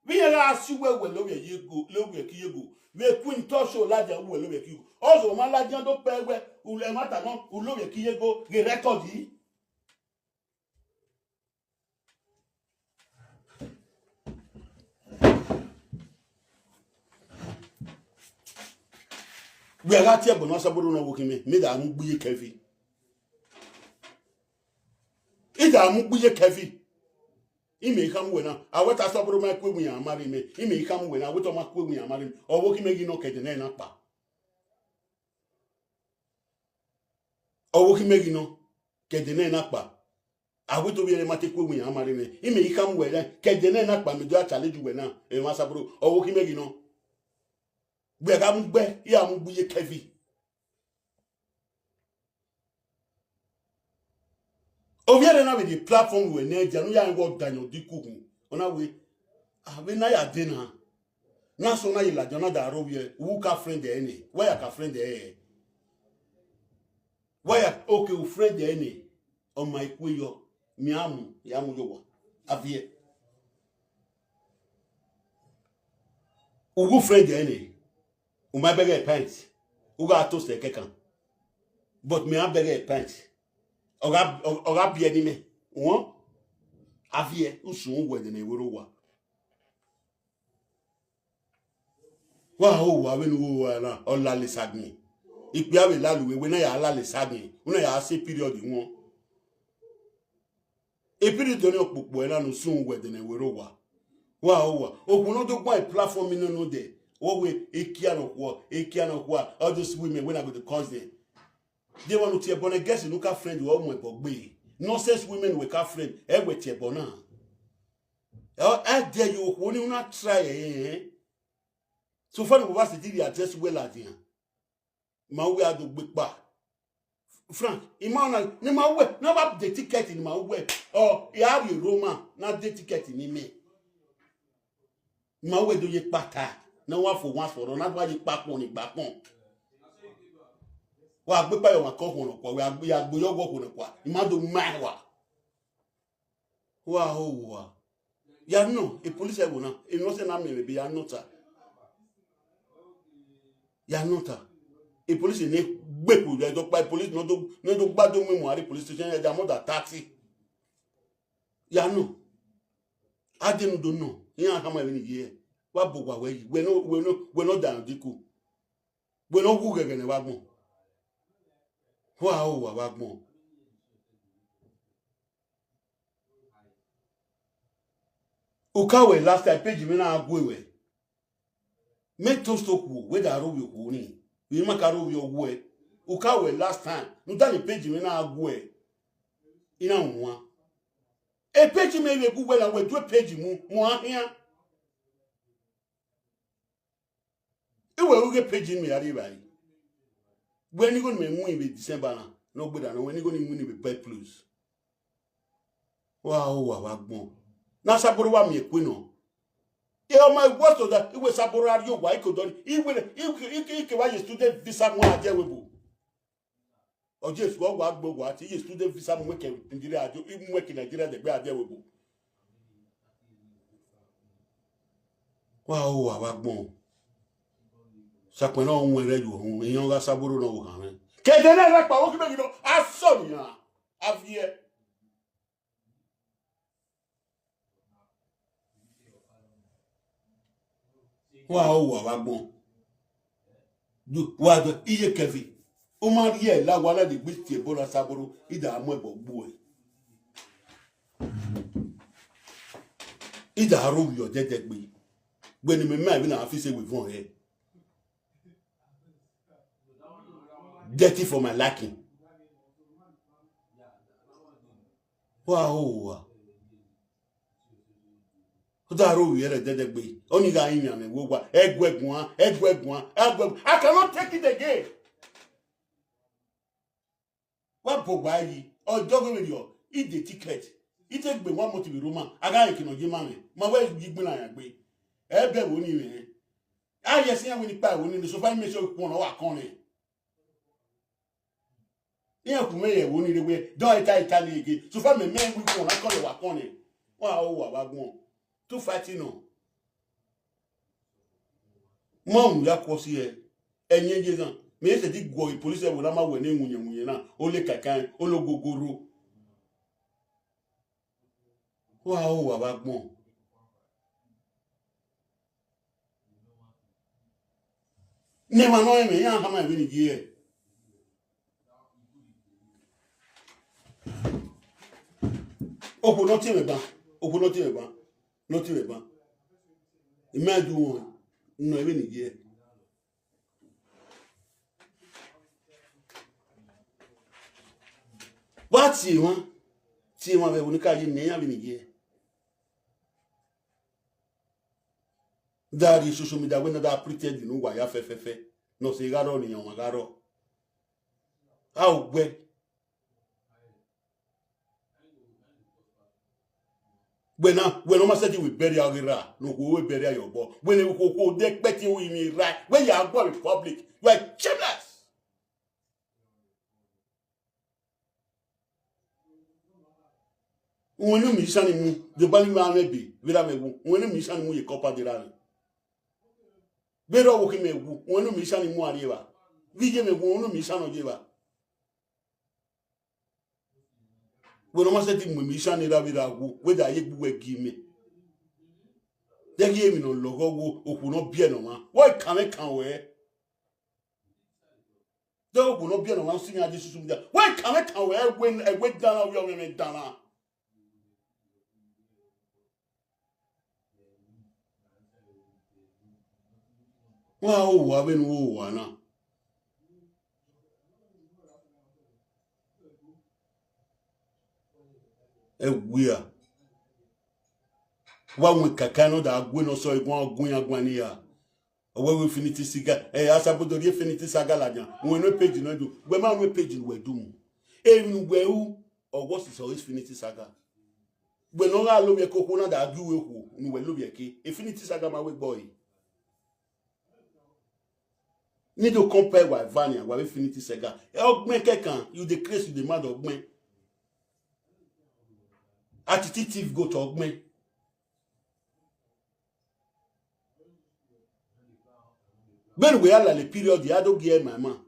Vbe iran gha si uwẹ wẹ lovbiẹ ye go, lovbiẹ ke iye go. Vbe Queen Touch ladian uwẹ lovbiẹ ke iye go. Ọzọ ma ladian do kpẹ wẹ, u lẹ ẹmwata nọ, u lovbiẹ ke iye go, ghe record yi. Wẹ gha tie ẹgbọn ne Asaboro ne ọ wo khin mẹ, mẹ da mu gbe iye Kevin. I da mu gbe iye Kevin. Imẹ i khama uwẹ na, a wẹ te Asaboro ma ku ewinyan ma rre mẹ. Imẹ i khama uwẹ na, a wẹ te ọ ma ku ewinyan ma rre mẹ. Ọ wo khin mẹ ghi nọ ke ẹdẹ nẹ na kpa. Ọ wo khin mẹ ghi nọ ke ẹdẹ nẹ na kpa. A wẹ te ovbi ẹre ma te ku ewinyan ma rre mẹ. Imẹ i khama uwẹ na, ke ẹdẹ nẹ na kpa, mẹ do a challenge uwẹ na, emwa Asaboro, ọ wo khin mẹ ghi nọ. Wẹ gha mu gbe, I gha mu gbe iye Kevin. Ovbi ẹre na vbe rhie platform ruẹ ne ẹdia ne u ya rẹn wẹ ọ dayan odikuku. Ọ na wẹ, a, vbene a ya dee na, ne asọn na ye ladian na da rre ovbi ẹre, u ka friend ẹre nẹ, wẹ ya ka friend ẹre. Wẹ ya, okay, u friend ẹre nẹ, ọ ma i kue yọ, mẹ a mu, ya mu ye owa, a viẹ. U gu friend ẹre nẹ, u ma bẹghe pint, u gha toast ẹre kẹkan. But mẹ a bẹghe pint. Ọ gha, ọ, ọ gha biẹ ne imẹ. Wọn, a viẹ, usun wẹ ẹdẹnẹvborre owa. Wa ho owa vbene u ho owa na, ọ lale sagin. Ikpia vbe lale uwe, wẹ na ya lale sagin, u na ya se period wọn. Epiri dọni ọkpokpo ẹre na ne usun wẹ dẹnẹ wẹ rre owa. Wa owa. Okhuo ne ọ do gba platform nọ nọ dẹ. Ọ wẹ ekia nọ khuọ, ekia nọ khuọ. All those women wey na go dey curse them. They want to tie ẹbọ na, girls ne u ka friend, ọ mu ẹbọ gbe. Nonsense women we ka friend, ẹ wẹ tie ẹbọ na. Ẹ, ẹ dẹ ye okhuo ni una try ẹre. So far, we wa siti rhie address wẹ ladian. Ma wẹ a do gbe kpa. Frank, ima na, ne ma wẹ, na wa de ticket ni ma wẹ. Ọ, ya rhie Roma, na de ticket ni mẹ. Ma wẹ do ye kpata, na wa fo wan sọrọ, na wa ye kpakpọn ni gbakpọn. Wa gbe kpa yọ wa kọ khuọn nọkua, wa gbe ya gbe yọ wọ khuọn nọkua, ima do ma wa. Wa ho wa. Ya nọ, e police ẹvbo na, emwi ọsẹ na miẹn vbe ebe ya nọ ta. Ya nọ ta. E police ne gbe kpo ya dọkpa, e police ne ọ do, ne ọ do gba do mu mu a rre police station ya da more than thirty. Ya nọ. A denu do nọ, iran khama emwi ni ye. Wa bọ owa wẹ yi, wẹ ne, wẹ ne, wẹ ne ọ da rẹn diko. Wẹ ne ọ wu ghẹghẹ ne wa gbọn. Wa ho wa wa gbọn. U ka wẹ last time, page mwẹ na gue wẹ. Mẹ toast okhuo, wẹ da rhovbiẹ okhuo ni, vbe ima ka rhovbiẹ ọwẹ. U ka wẹ last time, ne u danmwẹ page mwẹ na gue. I na wan. E page mwẹ vbe gu wẹ na, wẹ du e page mu, mu a khian. I wẹ ru ghe page mwẹ ya rri evbare. Wẹ ne igho ne imẹ winna vbe December na, ne ọ gberra nọ, wẹ ne igho ne I winna vbe Bed Plus. Wa ho wa vbe agbọn. Ne Asaboro wa miẹn kue nọ. E ọ ma wẹ so that I wẹ Asaboro a rrie owa, I ke odọ ni, I wẹ, I ke, I ke, I ke wa ye student visa mu a die ẹvbo ebo. Ọ Jesu, ọ wa gbe owa te, I ye student visa mu ẹki Nigeria, a die, I mu ẹki Nigeria dẹgbe a die ẹvbo ebo. Wa ho wa vbe agbọn. Sakpẹ ne ọ wọn ẹrẹ ye uhunmwu, iyan gha Asaboro ne ọ vbe hanmwẹ. Kẹdẹ ne ẹrẹ kpa, ọ khin ghi nọ, a sọ nian, a viẹ. Wa ho wa vbe agbọn. Du, wa dọ, iye kẹfi. U ma rhie la wa na de gbe tie ẹbọ na Asaboro, I da mu ẹbọ gbuẹ. I da rhovbiẹ ọdẹdẹ gbe. Wẹ ne imẹ ma emwi na fi se wẹ vọn hẹ. Dirty for my liking. Wa ho wa. Ọ da rhovbiẹ ẹre dẹdẹ gbe. Ọni gha rinmwian mwẹ vbe owa. Ẹguẹ guan, ẹguẹ guan, ẹguẹ guan. I cannot take it again. Wa bọ owa yi. Ọ dọghe vberriọ, I de ticket. I te gbe one month vbe Roma. A gha rẹn eke ne ọ ye ma mwẹ. Ma wẹ yi gbinna yan gbe. Ẹbẹ vbe oni mwẹ. A ye ẹse iran wẹ ne I kpa ẹvbo ni, ne sofa imẹ sẹ okhuọn ne ọ wa kọn nẹ. Iran khu mwẹ ye ẹvbo ni rre wẹ, dọ eta eta ni ege. Sofa mẹ mẹ wẹ okhuọn na kọn nẹ wa kọn nẹ. Wa ho wa vbe agbọn. Tu fight nọ. Ma mu ya kuọ si ẹ. Ẹyin ye zan. Mẹ sẹ ti guọ police ẹvbo na ma wẹ ne iwunyẹn iwunyẹn na. Ole kakan, ole ogogoro. Wa ho wa vbe agbọn. Ne emwa ne ọ rẹn mwẹ, iran khama emwi ni ye. Okhuo ne ọ tie mwẹ ban, okhuo ne ọ tie mwẹ ban, ne ọ tie mwẹ ban. I ma du wọn nọ emwi ni ye. Wa tie emwa, tie emwa vbe ẹvbo ni ka ye ne iran vbe ni ye. Da rhie social media wẹ na da pretend ne uwa ya fẹfẹfẹ, ne ọ sẹ gha rrọọ ne iran ọmwa gha rrọọ. A ogbẹ. Wẹ na, wẹ ne ọ ma sẹtin wẹ bẹrriẹ ọghe erha, ne okhuo wẹ bẹrriẹ ye obọ. Wẹ ne okhuo okhuo de kpẹtin ru emwi erha, wẹ ya guan vbe public. You are shameless. Uwẹ ne musician ni mu, deba ni ma mwẹ ebe, vbe ra mwẹ wu, uwẹ ne musician ni mu ye kọpa de ra mwẹ. Vbe rọ wo khin mwẹ wu, uwẹ ne musician ni mu a rrie evba. Vbe iye mwẹ wu, uwẹ ne musician nọ ye evba. Wẹ ne ọ ma sẹtin mu musician ni ra vbe ra wu, wẹ da ye egbe uwẹ gi mẹ. Dẹghe emwi ne ọ lọghọ wo, okhuo ne ọ biẹ ne ọmwa. Wẹ kan mwẹ kan wẹ. Dẹghe okhuo ne ọ biẹ ne ọmwa, si yan je susu mu dia. Wẹ kan mwẹ kan wẹ, ẹwe, ẹwe danran, ovbi ọmwẹmwẹ danran. Wa ho owa vbene u ho owa na. Ẹwia. Wa wọn kaka ne ọ da gue ne ọ sẹ eguan, gun iran guan ne iran. Ọ wẹ wẹ Infinity Saga, ẹ, Asabodo rhie Infinity Saga ladian. Wẹ nọ page nọ du. Wẹ ma nọ page wẹ du mu. Emwi ne uwẹ ru, ọ wẹ ọ sisẹ Infinity Saga. Wẹ ne ọ gha lovbiẹ ke okhuo na da gie uwẹ okhuo ne uwẹ lovbiẹ ke. Infinity Saga ma wẹ gbe ọre. Ni do compare wa eva nian, wa vbe Infinity Saga. Ẹ, ọgbẹn kẹkan, you dey craze, you dey mad ọgbẹn. Atiti thief goat ọgbẹn. Vbene uwẹ ya lale period, a do gie ẹre ma ima.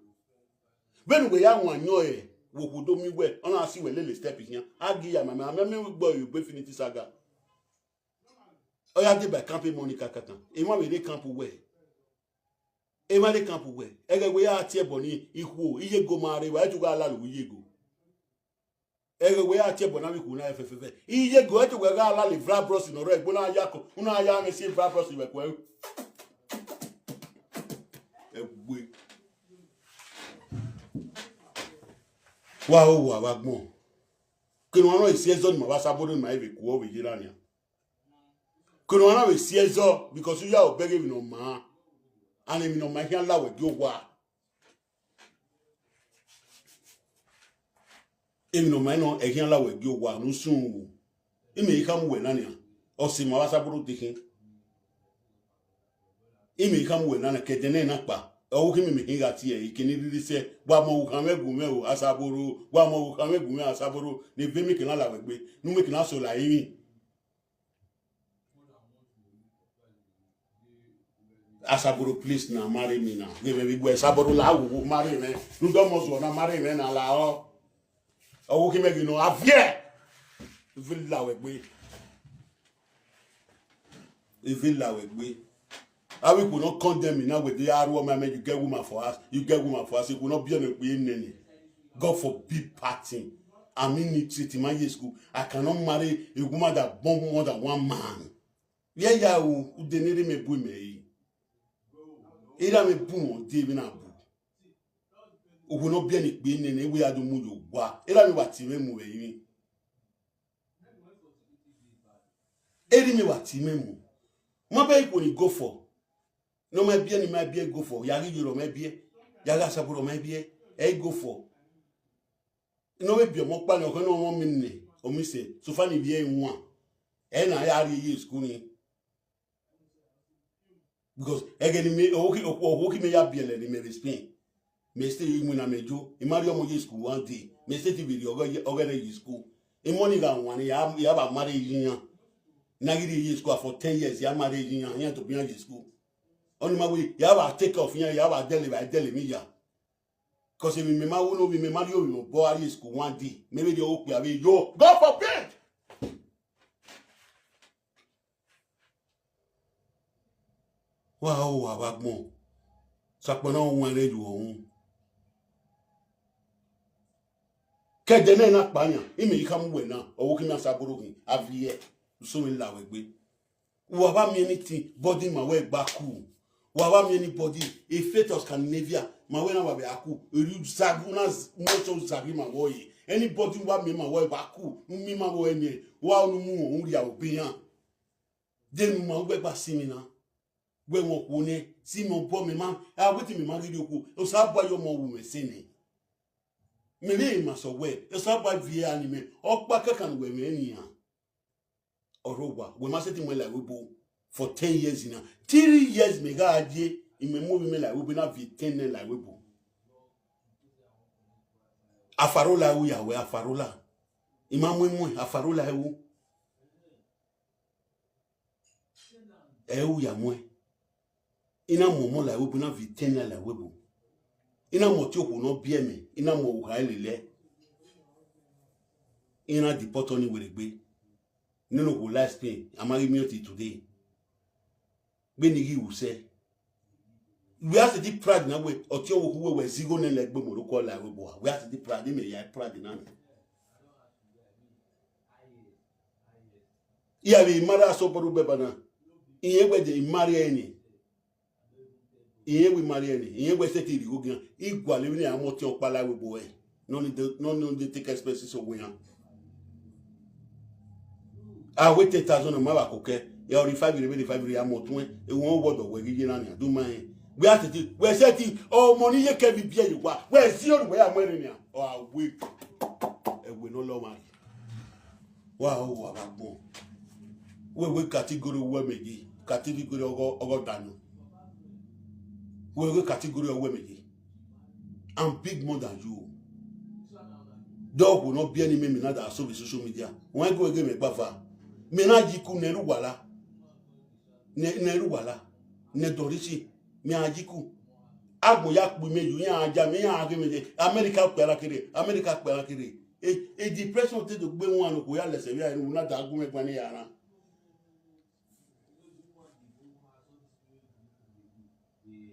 Vbene uwẹ ya wan yọ ẹre, vbe okhuo do miẹn uwẹ, ọ na si uwẹ lele step khian, a gie ya ma ima, a ma miẹn uwẹ gbe ọre vbe Infinity Saga. Ọ ya deba camp Monica kakaka. Emwa vbe rre camp uwẹ. Emwa rre camp uwẹ. Ẹghẹ wẹ ya tie ẹbọ ni ikhuo, iyego ma rre, wa tu gha lalo iyego. Ẹghẹ wẹ ya tie ẹbọ na vbe ikhuo na fẹfẹfẹ. Iyego, ẹ tu wẹ gha lale Evra Bros ne ọ rre ẹgbe na ya kọ, una ya mwẹ si Evra Bros vbe ẹkue. Ẹgbe. Wa ho owa vbe agbọn. Kene ọmwa nọ esi ẹzọ ne ima vbe Asabodo ne ima vbe kuọ vbe ye ra nian. Kene ọmwa na vbe si ẹzọ, because u ya obọ ẹghe emwi ne ọ maa, and emwi ne ọ maa i khian la wẹ gie owa. Emwi ne ọ maa nọ, ẹ i khian la wẹ gie owa ne u sun ru. Imẹ i khama uwẹ na nian, ọ sẹ ima vbe Asabodo dekhin. Imẹ i khama uwẹ na nian, ke ẹdẹ nẹ na kpa, ọ wu khin imẹ, imẹ khin gha tie ẹre, I kene rhirhi sẹ, wa mọ ukhan mwẹ gu mwẹ o, Asabodo, wa mọ ukhan mwẹ gu mwẹ, Asabodo, ne eve mẹ ke na la wẹ egbe, ne u mẹ ke na so la rinmwi. Asabodo, please na, marry me na. Ghe mwẹ vbe gbe Asabodo la, wo, wo, marry mwẹ. Ne u dọmọ zuọ na, marry mwẹ na la ọ. Ọ wu khin imẹ ghi nọ, a viẹ. Eve la wẹ egbe. Eve la wẹ egbe. Avbe ikhuo ne ọ condemn na wẹ de ya ru ọma mẹ, you get woman for house, you get woman for house, ikhuo ne ọ biẹ mwẹ kpee nene. God forbid parting. I'm in it, it in my year school. I cannot marry a woman that born more than one man. Vbe ya ru, ude ne erha mẹ bu mẹ re. Erha mẹ bu mwẹ ude vbe na bu. Okhuo ne ọ biẹ ni kpee nene, wẹ ya do mu ye owa. Erha mẹ wa tie mwẹ mu vbe rinmwi. Erha mẹ wa tie mwẹ mu. Ma bẹ ikhuo ni go for. Ne ọ ma biẹ, ne ima biẹ go for, ya ghi ye ọre ọ ma biẹ, ya gha Asabodo ọ ma biẹ, ẹ i go for. Ne ọ vbe biẹ ọmọ ọkpa ni, ọ khẹ ne ọ mwẹ ọmọ nẹ, ọ miẹn sẹ, so far ne ivbi ẹre wan, ẹ na ya rrie ye school ni. Because ẹghẹ ne imẹ, okhuo, okhuo, okhuo khin imẹ ya biẹlẹ ne imẹ vbe Spain. Mẹ sẹ iwinna mẹ yo, I ma rhie ọmọ ye school one day. Mẹ sẹ te vbe rhie ọghẹ, ọghẹ rẹ ye school. Emọ ni gha wan ne ya, ya vba marry ye iran. Ne a ghi rhie ye school for ten years, ya marry ye iran, iran tobọ iran ye school. Ọni ma wẹ, ya vba take off iran, ya vba dẹle, vba dẹle emwi ya. Cause emwi mẹ ma wu ne ovbi mẹ ma rhie ovbi mwẹ obọ a rrie school one day. Mẹ vbe rhie okpia vbe yo. God forbid! Wa ho owa vbe agbọn. Sakpọ na wan rre ye uhunmwu. Ke ẹdẹ nẹ na kpa yan, imẹ i khama uwẹ na, ọ wu khin imẹ Asabodo khin, a viẹ, usun mwẹ la wẹ egbe. Wa vba miẹn anything, body ma wẹ gba ku. Wa vba miẹn anybody, a fate of Scandinavia, ma wẹ na wa vbe a ku. Eri u zaghi, u na z-, u na sọ u zaghi ma wẹ ọre. Anybody wa miẹn ma wẹ gba ku, u miẹn ma wẹ ọre miẹn, wa unu mu wọn, u rhia obọ iran. De ne u ma wẹ gba si mwẹ na? Wẹ wọn khuo nẹ, si mwẹ obọ mẹ ma, a wẹ te mẹ ma ghi rhie okhuo, Osanobua ya ọmọ ru mwẹ sẹ nẹ. Mẹ vbe ma sẹ wẹ, Osanobua viẹ ani mẹ, ọkpa kaka ne uwẹ mwẹ nian. Ọrọre owa, wẹ ma sẹtin mu ẹn la ẹvbo ebo for ten years na. Three years mẹ gha ye, imẹ mu ovbi mwẹ la ẹvbo ebo na viẹ ten nẹ la ẹvbo ebo. Afarola ru ya wẹ Afarola. I ma mu imuẹn Afarola ru. Ẹ ru ya muẹn. I na mu ọmọ la ẹvbo ebo, I na viẹ ten nẹ la ẹvbo ebo. I na mu ọtẹn okhuo ne ọ biẹ mẹ, I na mu ọvbokhan lele ẹe. I na deport ọni werriegbe. Nene okhuo la Spain, a ma ghi miẹn ọtẹn today. Vbene I ghi ru sẹ. Wẹ a sẹtin proud na wẹ, ọtẹn ọvbokhan uwẹ wẹ zẹ igho nẹ la egbe mu orhọkọ la ẹvbo ebo a. Wẹ a sẹtin proud, imẹ ya proud na nẹ. Iran vbe marry Asabodo bẹba na. Irẹn wẹ de I marry ẹre ni. Irẹn wẹ ima rhie ẹre, irẹn wẹ sẹtin rhie igho gian, I gualọ emwi ne a mu ọtiẹn ọkpa la vbe obọ ẹre. Nọ ni de, nọ ni de take expenses owa iran. A wẹ ten thousand ma vba koko ẹre, ọ rhie five rre, vbe rhie five rre, a mu ọtuẹn, ewọ wọ dọ wẹ ghi ye na nian, do ma rẹn. Wẹ a sẹtin, wẹ sẹtin, ọmọ ni ye kẹ vbe ibiẹ ye owa, wẹ si oro wẹ ya mu ẹre nian. Ọ a wẹ, ẹwe ne ọ lọ ọmwa rhie. Wa ho wa vbe agbọn. Wẹ wẹ category wẹ mẹ ye, category ọgọ, ọgọ danọ. Wẹ wẹ category ọwẹ mẹ ye. I'm big more than you. Dọghu ne ọ biẹ ne imẹ, mẹ na da sọ vbe social media. Wọn gu ẹgẹ mẹ gba va. Mẹ na yi ku ne ru wala. Ne, ne ru wala. Ne dọrisi. Mẹ a yi ku. Agbọn ya kpu imẹ yo, iran a ja mẹ, iran a ghe mẹ ye. America kpẹ ara kere, America kpẹ ara kere. E, e depression te do gbe wan no ko ya lẹsẹ vbe a ru na da gu mwẹ gba ne ya ran.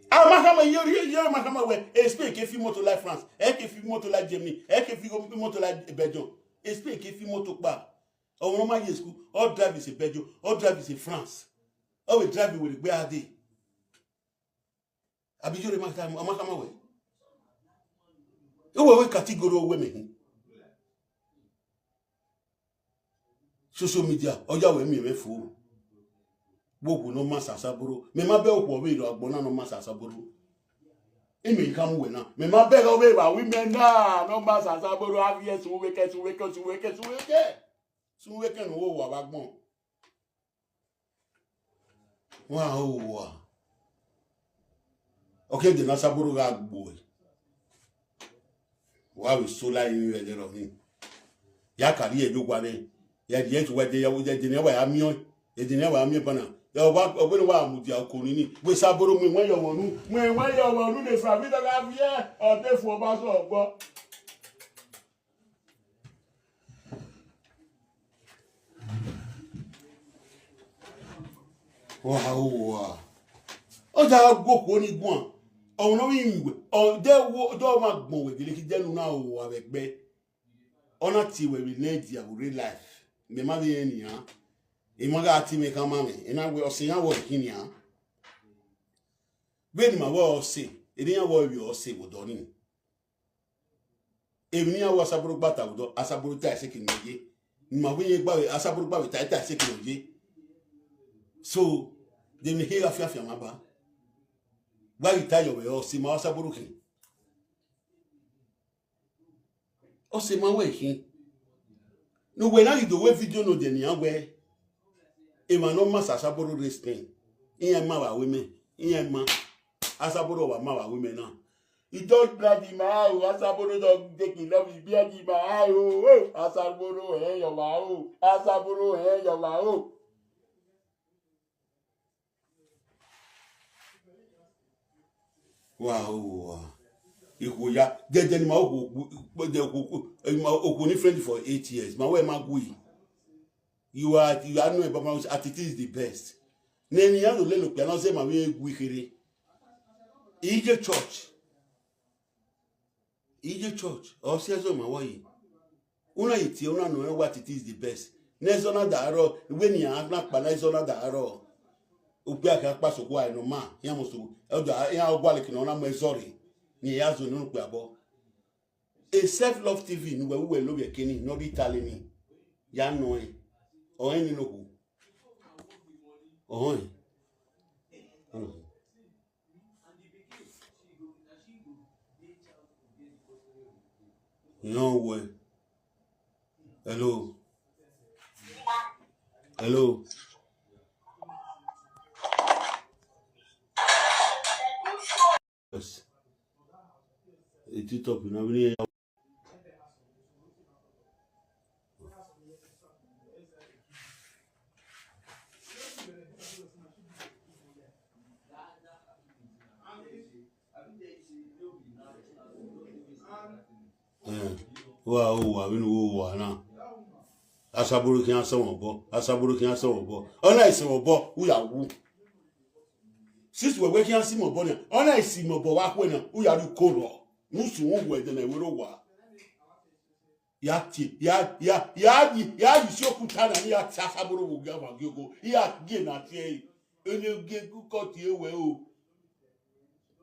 A ma khama ye, ye, ye ma khama wẹ, e Spain ke fi moto la France, ẹ ke fi moto la Germany, ẹ ke fi moto la Belgium. E Spain ke fi moto kpa. Ọmwa ma ye school, ọ drive ise Belgium, ọ drive ise France. Ọ vbe drive wẹ rhie egbe a dee. Abi yore ma khama, ma khama wẹ. Uwẹ wẹ category ọwẹ mẹ hin. Social media, ọ ya wẹ miẹn mwẹ fo. Vbe okhuo ne ọ ma sẹ Asaboro. Mẹ ma bẹghe okhuo vbe rre agbọn na ne ọ ma sẹ Asaboro. Imẹ i khama uwẹ na. Mẹ ma bẹghe ọvbe evba ru imẹ na ne ọ ma sẹ Asaboro, a viẹ sẹ uwẹ kẹ, sẹ uwẹ kẹ, sẹ uwẹ kẹ, sẹ uwẹ kẹ. Sẹ uwẹ kẹ ne u ho owa vbe agbọn. Wa ho owa. Ọ ke de ne Asaboro gha gbe uẹ. Wa vbe so la emwi vbe ẹdẹrọ hin. Ya ka rhie ẹdẹ owa nẹ. Ya rhie ẹdẹ owa, ẹdẹ ya, ẹdẹ ne wa ya miẹn ọẹn. Ẹdẹ ne wa ya miẹn banna. Ya wa, ọ wẹ ne wa mudia oko nini. Wẹ Asaboro mu iwẹn ye ọmwa unu. Mu iwẹn ye ọmwa unu ne Flavita gha viẹ. Ọ te fu ọba sẹ ọgbọ. Wa ho owa. Ọ da gu okhuo ni guan. Ọ nọ vbe rinmwian wẹ. Ọ de wo, de ọ ma gbọn wẹ gele kidẹ ne u na ho owa vbe ẹgbẹ. Ọ na tie wẹ vbe ne dia vbe real life. Mẹ ma vbe rẹn nian. Emwa gha tie mwẹ khama mwẹ. Ena wẹ ọse iran wẹ ọ khin nian. Vbene ima wẹ ọse, ene iran wẹ ọ vbe ọse vbe odọ nii. Emwi ne iran wẹ Asaboro gba ta vbe odọ, Asaboro ta ẹse ke nọ ye. Ne ima wẹ iran gba vbe, Asaboro gba vbe ta, ta ẹse ke nọ ye. So, de emwi ne khe gha fian fian ma ba. Wa ghi ta yọ vbe ọse ma Asaboro khin. Ọse ma wẹ khin. Ne uwẹ na ghi do wẹ video nọ dẹ nian wẹ, emwa ne ọ ma sẹ Asaboro rre Spain, iran ma vbe aro mwẹ, iran ma, Asaboro wa ma vbe aro mwẹ na. Idọ bradi ma aro, Asaboro dọ deki love bradi ma aro, Asaboro ẹ yọ vbe aro, Asaboro ẹ yọ vbe aro. Wa ho owa. Ikhuo ya, dẹdẹ ne ima okhuo, dẹdẹ okhuo, okhuo ni friend for eight years, ma wẹ ma gui. You are, you are not about as it is the best. Ne emwi iran do lele okpia na zẹ ma vbe gui kherhe. I ye church. I ye church, ọ si ẹzọ ma wa yi. Una ye tie, una nọ rẹn what it is the best. Ne ẹzọ na da rrọọ, wẹ ne iran na kpa na ẹzọ na da rrọọ. Okpia khian kpa sokhuo a nọ ma, iran must, ọ da, iran gualọ eke ne ọ na mu ẹzọ rre, ne iran ya zẹ unu okpia obọ. E Self Love T V ne uwẹ, uwẹ lovbiẹ keni, ne ọ rre Italy ni, ya nọ ẹn, ọ rẹn ni nokhuo. Ọ rẹn. Iran wẹ. Hello. Hello. Yes. Eti top na vini ya. Eh, wa ho owa vbene u ho owa na. Asaboro khian sẹ mwẹ obọ, Asaboro khian sẹ mwẹ obọ. Ọ na sẹ mwẹ obọ, u ya wu. Since wẹ wẹ khian si mwẹ obọ nian, ọ na si mwẹ obọ vbe akhuẹ na, u ya rrie uko rrọọ. Ne u sunu wẹ ẹdẹ ne wẹ rre owa. Ya tie, ya, ya, ya yi, ya yi si okuta na, ne ya tie Asaboro vbe ogia vbe agiogho, ya gie na tie ẹre. Ene gie ukọ tie wẹ o.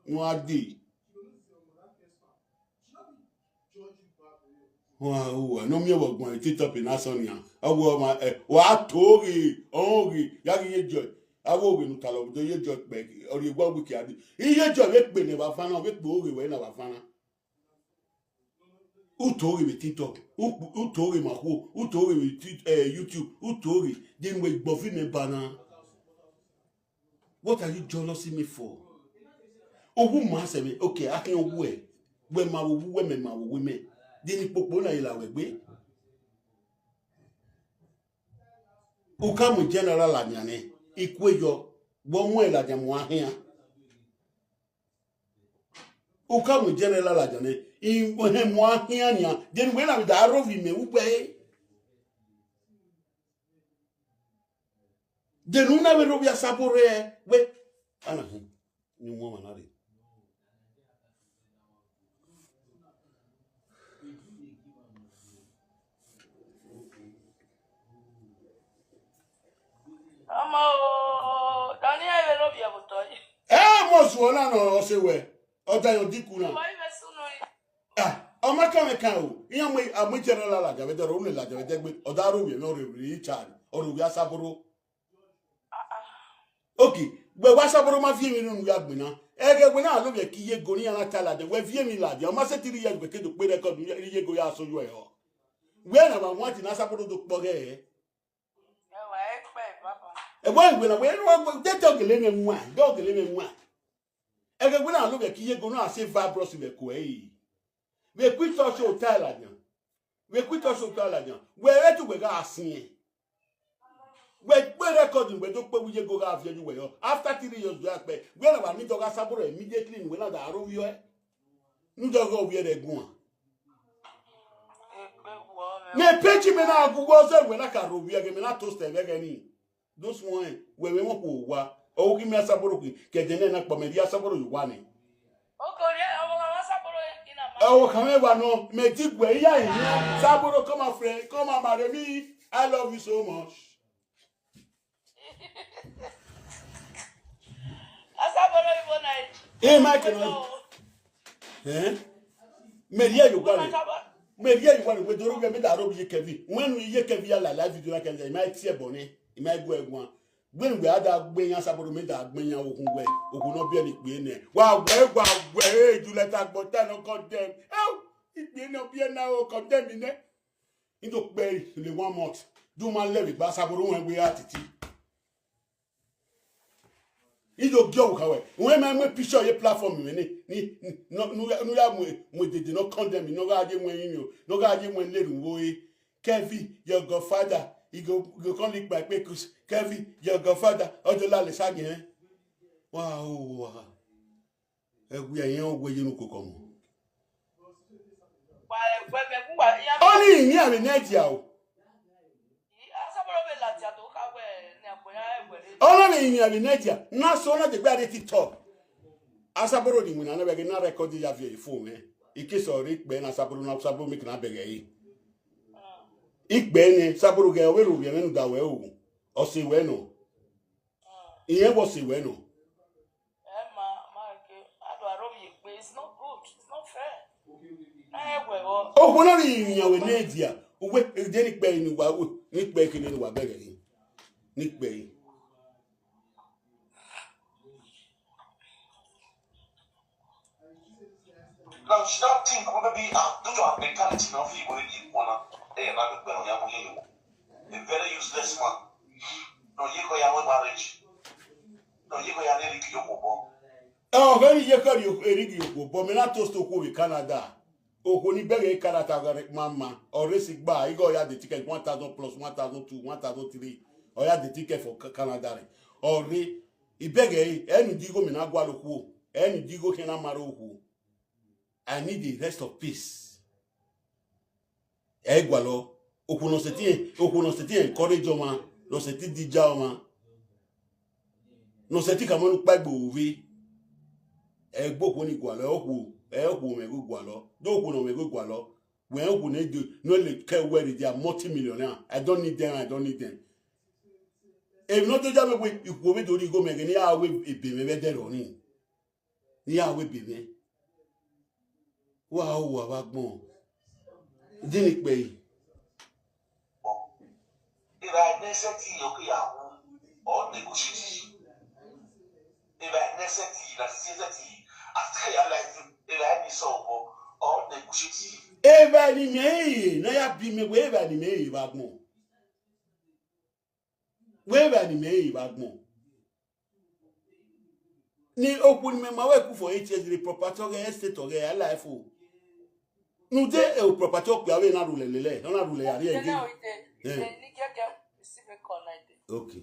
ne uwa dee. Wa ru ne ọ miẹn vbe ọgbọn TikTok na sọ nian. Ọ wẹ ọmwa, eh, wa to ghe, ọ ghe, ya ghi ye jọ. Avbe oghe ne u talọ do ye jọ kpẹ, ọ rhie gua wiki a dee. I ye jọ vbe kpe ne vbe avan na, vbe kpe oghe wẹ na vbe avan na. U to ghe vbe TikTok, u kpu-, u to ghe ma khuo, u to ghe vbe Tik-, eh, YouTube, u to ghe, de ne uwẹ gbọvi mẹ ba na. What are you jealousy me for? Owu ma sẹ mwẹ, okay, a khian owu ẹ, wẹ ma vbe owu wẹ, mẹ ma vbe owu mẹ. De ne ikpokpo na ye la wẹ gbe? U ka mu general ladian nẹ, ikue yọ, wẹ ọ mu ladian mu a khian. U ka mu general ladian nẹ, ihẹn mu a khian nian, de ne uwẹ na vbe da rhovbiẹ imẹ vbe ugbẹe. De ne u na vbe rhovbiẹ Asaboro rẹ wẹ, ana hin, ne u mu ọmwa na rre. Ọmọ o, Daniel vbe rhovbiẹ vbe otọ yi. Ẹ mọ zuọ na nọ ọse wẹ, ọ da yọ dikun na. Ọmọ yi vbe sunu yi. Ah, ọ ma kan mwẹ kan o, iran mu, a mu general ladian vbe ẹdẹ, ọ rre ladian vbe ẹdẹ gbe, ọ da rhovbiẹ mwẹ, ọ rhovbiẹ Richard, ọ rhovbiẹ Asaboro. Ok, wẹ wa Asaboro ma viọ emwi ne unu ya gbinna. Ẹghẹ wẹ na lo vbe ẹki Iyego ne iran na ta ladian, wẹ viọ emwi ladian, ọ ma sẹtin rhie wẹ ke do kpe record ne Iyego ya sẹ oyo ẹre. Wẹ na wa want ne Asaboro do kpọghẹ ẹre. Ẹ wa ẹkpẹ, baba. Ẹ wẹ wẹ na wẹ, wẹ, wẹ, de, de ogele mwẹ wan, de ogele mwẹ wan. Ẹghẹ wẹ na lo vbe ẹki Iyego na sẹ virus vbe ẹko ẹre. Vbe ku itọ sẹ ota ladian. Vbe ku itọ sẹ ota ladian. Wẹ rẹ te uwẹ gha siẹn. Wẹ kpe record wẹ do kpe vbe Iyego gha viẹ ye uwẹ yọ. After three years wẹ a kpẹ. Wẹ na wa need ọ gha Asaboro immediately ne uwẹ na da rhovbiẹ ọe. Ne u dọghe ovbi ẹre guan. Mẹ page mẹ na gu uwẹ ọzọ, wẹ na ka rhovbiẹ ẹghẹ mẹ na toast ẹmwẹ ẹghẹ ni. Those one, wẹ mwẹ wọn khuo owa. Ọ ghi miẹn Asaboro khin, ke ẹdẹ nẹ na kpọ, mẹ rhie Asaboro ye owa nẹ. Oko rhie, ọvbokhan mwẹ Asaboro i na ma. Ọvbokhan mwẹ wa nọ, mẹ diguẹ, I ya hin. Asaboro, come my friend, come and marry me. I love you so much. Asaboro ibo na. Eh, Mike, no. Eh? Mẹ rhie ye owa nẹ. Mẹ rhie ye owa nẹ, wẹ do rhovbiẹ, mẹ da rhovbiẹ Kevin. Wẹ ne u ye Kevin ya la live video na Kevin, I ma tie ẹbọ nẹ, I ma gu ẹre guan. Wẹ ne wẹ a da gbe yan Asaboro, mẹ da gbe yan okhun wẹ, okhun ne ọ biẹ ne ikpia nẹ. Wa wẹ, wa wẹ, eh, Juliet Agbọta ne ọ condemn. Au, ikpia ne ọ biẹ na ọ condemn nẹ. I do kpe le one month. Do ma lẹ vbe gba Asaboro wẹ wẹ a titi. I do gie ọvbokhan wẹ. Wẹ ma mu picture ye platform mwẹ ni, ni, ni, no, no, no ya mu, mu dede no condemn, no gha ye mu ẹrinmwi o, no gha ye mu ẹre lerre uwu ore. Kevin, your godfather, he go, go come lick my pekus. Kevin, your godfather, ọ do la lẹ sa gẹn. Wa o wa. Ẹwe ẹyẹn ọ wẹ ye ne ukoko ọmọ. Wa ẹgbẹ mẹ gun wa ya. Ọ ni yin avbe Nigeria o. Asaboro vbe ladian do kha wẹ ne a gbẹn ya ẹwẹ re. Ọ na vbe yin avbe Nigeria. Na so na degbe a rhie TikTok. Asaboro ni winna na vbe ẹghẹ na record ya viẹ ye phone mwẹ. Ikese ọ rre ikpẹ na Asaboro na Asaboro make na bẹghe ẹre. Ikpẹ nẹ Asaboro ghẹ ọ vbe rhovbiẹ mwẹ ne u da wẹ o. Ọ sẹ wẹ nọ. Irẹn vbe ọ sẹ wẹ nọ. Ẹ ma, ma ke, a do aro vbe egbe, it's not good, it's not fair. Na ẹwẹ vbọ. Okhuo na ni rinmwian wẹ ne dia, uwẹ, de ni kpẹ ni wa, ni kpẹ kene ni wa bẹghe ni. Ni kpẹ. Now, you should not think maybe, ah, don't you have mentality now for you when you wanna, eh, not the girl, yeah, yeah, yeah. A very useless man. No, you go your marriage. No, you go your lady, you go. Ọ vbe ni ye kẹrẹ erighi okhuo, but mẹ na toast okhuo vbe Canada. Okhuo ni bẹghe Canada gha ma ma, ọ rre sigba, igho ya de ticket one thousand plus, one thousand two, one thousand three. Ọ ya de ticket for Ca-, Canada rẹ. Ọ rre, ibẹghe ẹre, ẹre ni di igho mẹ na gualọ okhuo, ẹre ni di igho khian na ma rre okhuo. I need the rest of peace. Ẹ i gualọ, okhuo ne ọ sẹtin, okhuo ne ọ sẹtin encourage ọmwa, ne ọ sẹtin dija ọmwa, ne ọ sẹtin khama ne u kpaegbe ovbe. Ẹ i gbe okhuo ni gualọ, ẹ okhuo, ẹ okhuo mwẹ ghe gualọ, de okhuo ne ọ mwẹ ghe gualọ, wẹ okhuo ne do, ne ọ le kẹ wẹ rre dia multi millionaire, I don't need them, I don't need them. Emwi ne ọ do ya mwẹ wẹ ikhuo vbe do rhie igho mẹ ghe ne I ra ru ebe mwẹ vbe ẹdẹrriọ nii. ne iran wẹ ebe mwẹ. Wa ho uwa vbe agbọn. Dini kpẹre. Evba ne ẹsẹt, ọ ke ya wu, ọ negotiate. Evba ne ẹsẹt, na sisi ẹsẹt, a ke ya la, evba ni sẹ obọ, ọ negotiate. Evba ne imẹ he ne a ya bi mẹ wẹ evba ne imẹ he vbe agbọn. Wẹ evba ne imẹ he vbe agbọn. Ne okhuo ne imẹ ma wẹ ku for eight years, ne property ọghe, estate ọghe, a life o. Ne ude e property okpia vbe na rhulẹ lele, ọ na rhulẹ ya rrie ẹre. Okay.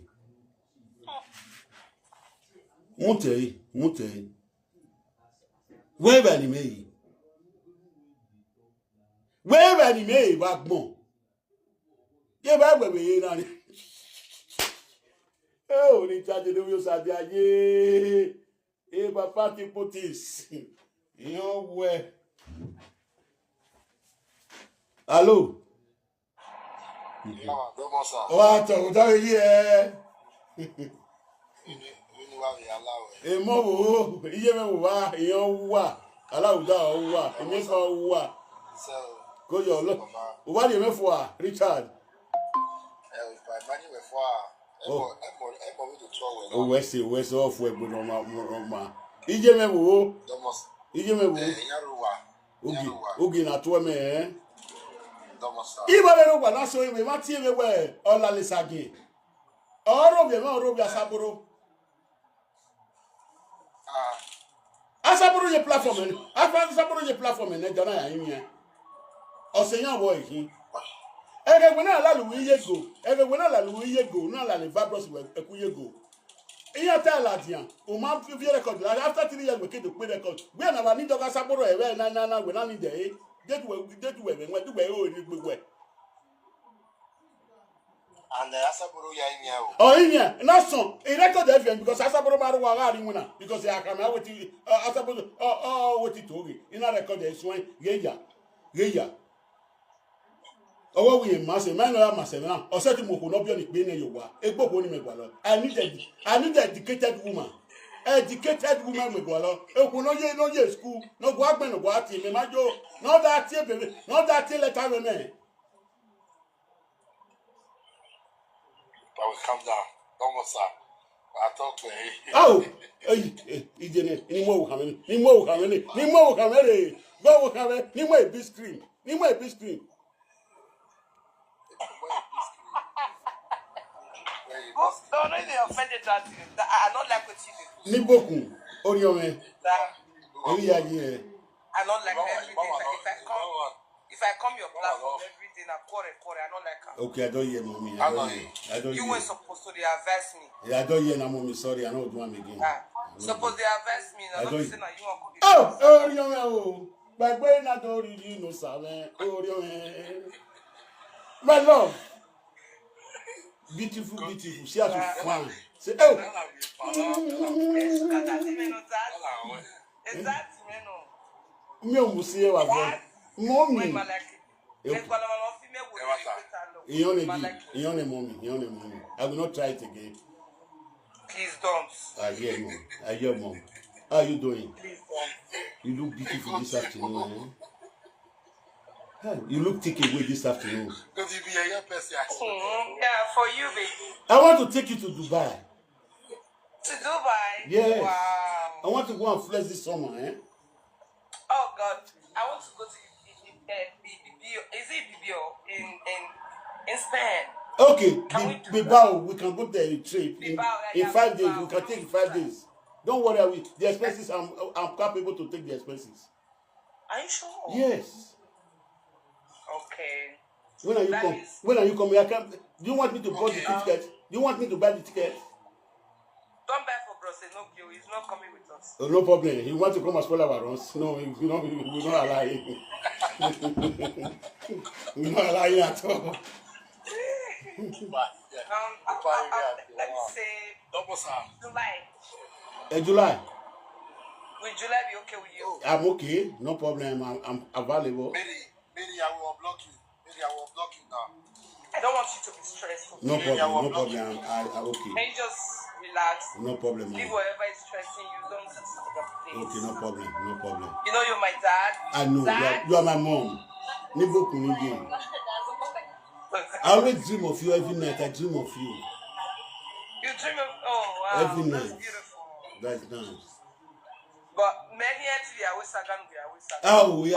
Mu tẹ ẹre, mu tẹ ẹre. Wẹ evba ne imẹ he. Wẹ evba ne imẹ he vbe agbọn. Ye vbe wẹ vbe ye na ni. E o ni cha je do vbe osa dia ye. E papa ti putis. Iyan wẹ. Alo. Ọ wa tọ, u da vbe ye ẹ. Emọ vbo, iye mwẹ vbo vba, iyan uwa, Alauda uwa, emẹfa uwa. Koyọ lọ, uwa rhie mwẹ fua, Richard. Owẹ sẹ, owẹ sẹ, ọ fu ẹgbe ne ọ ma, ọ ma. Iye mwẹ vbo, iye mwẹ vbo. Ugi, ugi na tuẹ mẹ, eh? Iba vbe rre owa na so, emwa tie mwẹ wẹ ọ lale Sagie. Ọ rre ovbi ẹmwẹ, ọ rre ovbi Asaboro. Asaboro ye platform ẹn, Asaboro ye platform ẹn, ẹdẹ na ya rinmwian. Ọ sẹ iran vbọ khin. Ẹghẹ wẹ na lale uwu Iyego, ẹghẹ wẹ na lale uwu Iyego, na lale Vibros wẹ ẹku Iyego. Iran ta ladian, u ma viọ record, after three years wẹ ke do kpe record. Wẹ na wa ni dọghe Asaboro ẹvbo na, na, na, wẹ na ni dẹ e. Dedu wẹ, dedu wẹ, wẹ, wẹ, wẹ, wẹ, wẹ. And uh, Asaboro ya inian o. Ọ inian, na sọn, I record e fian because Asaboro ma rre owa gha rri iwinna because a khama wetin, uh, Asaboro, ọ, ọ, wetin to ghe, I na record e suẹn, ghe ya, ghe ya. Ọwọ wẹ irẹn ma sẹ, ma nọ ya ma sẹ na, ọ sẹtin mu okhuo ne ọ biẹ ọnii kpe nẹ ye owa, egbe okhuo ni mẹ gualọ. I need ed-, I need educated woman. Educated woman mẹ gualọ. Okhuo ne ọ ye, ne ọ ye school, ne ọ gua gbẹn, ne ọ gua tie, mẹ ma yo, ne ọ da tie bebe, ne ọ da tie lẹta mwẹ mẹ. I will come down. Don't worry, sir. I talk to him. Oh, hey, hey, ijene, ni mu okhuo khama mwẹ, ni mu okhuo khama mwẹ, ni mu okhuo khama mwẹ re, gbe okhuo khama mwẹ, ni mu a big screen, ni mu a big screen. Who don't know they offended that thing? That I, I don't like what you do. Ni bokun, Oriọnmwẹ. That Ebi ya ye. I don't like everything. If I, if I come, if I come your platform every day, na quarrel, quarrel. I don't like am. Okay, I don't hear, mommy. I don't hear. I don't You hear. Weren't supposed to dey advise me. Yeah, I don't hear now, mommy. Sorry, I don't do am again. Ah, I don't suppose do. Dey advise me. I I don't don't say na you wan come dey Oh, advise me. Oriọnmwẹ o. Gbẹgbẹ na do riri no sa mwẹ. Oriọnmwẹ. My love. Beautiful, beautiful. See how she fine. Say, oh. Yes, look at that women of that. Is that women of Mi ò mú sí ẹwà gan. Mommy. Women like it. Yep. Ẹgbẹ́ ọmọ náà fi mẹ́wòó ní ìgbésà lọ. Ìyọ́n ni Women di, like it. Ìyọ́n ni mommy, ìyọ́n ni mommy. I will not try it again. Please don't. I hear, mom. I hear, mom. How are you doing? Please don't. You look beautiful this afternoon, eh? Hey, you look thick away this afternoon. Because you be a young person. Mm, yeah, for you, baby. I want to take you to Dubai. To Dubai? Yes. Wow. I want to go and flex this summer, eh? Oh God, I want to go to B-, B-, uh, B-, B-, B-, is it Bilbao in, in, in Spain? Okay, Can we Bi-, do Bilbao, we can go there in trip. In, Bilbao, yeah, in yeah, five days, Bilbao. We can take five days. Don't worry, I will, the expenses, I'm, I'm capable to take the expenses. Are you sure? Yes. Okay. When are you That coming? is When are you coming? I can't. Do you want me to buy the Okay. ticket? Do you want me to buy the ticket? Don't buy for Brussels, no, Bill. He's not coming with us. Oh, no problem. He want to come and spoil our runs. No, we, we don't, we don't allow him. We don't allow him at all. Um, I, I, I, let me say Double sir. July. Eh, July. Will July be okay with you? I'm okay, no problem. I'm, I'm available. Mary, Mary, I will block you. Mary, I will block you now. I don't want you to be stressful. No Mary, I problem, will no block problem. you. I, I, I, okay. Can you just Relax. No problem, Leave mom. Whatever is stressing you. Don't sit up, please. Okay, no problem, no problem. You know you're my dad. I know you are, Dad. You are my mom. Nibo kun ni game. I always dream of you every night. I dream of you. You dream of, oh wow, Every that's night. Beautiful. That's nice. But many years we are with Sagan, we are with Sagan. Oh, we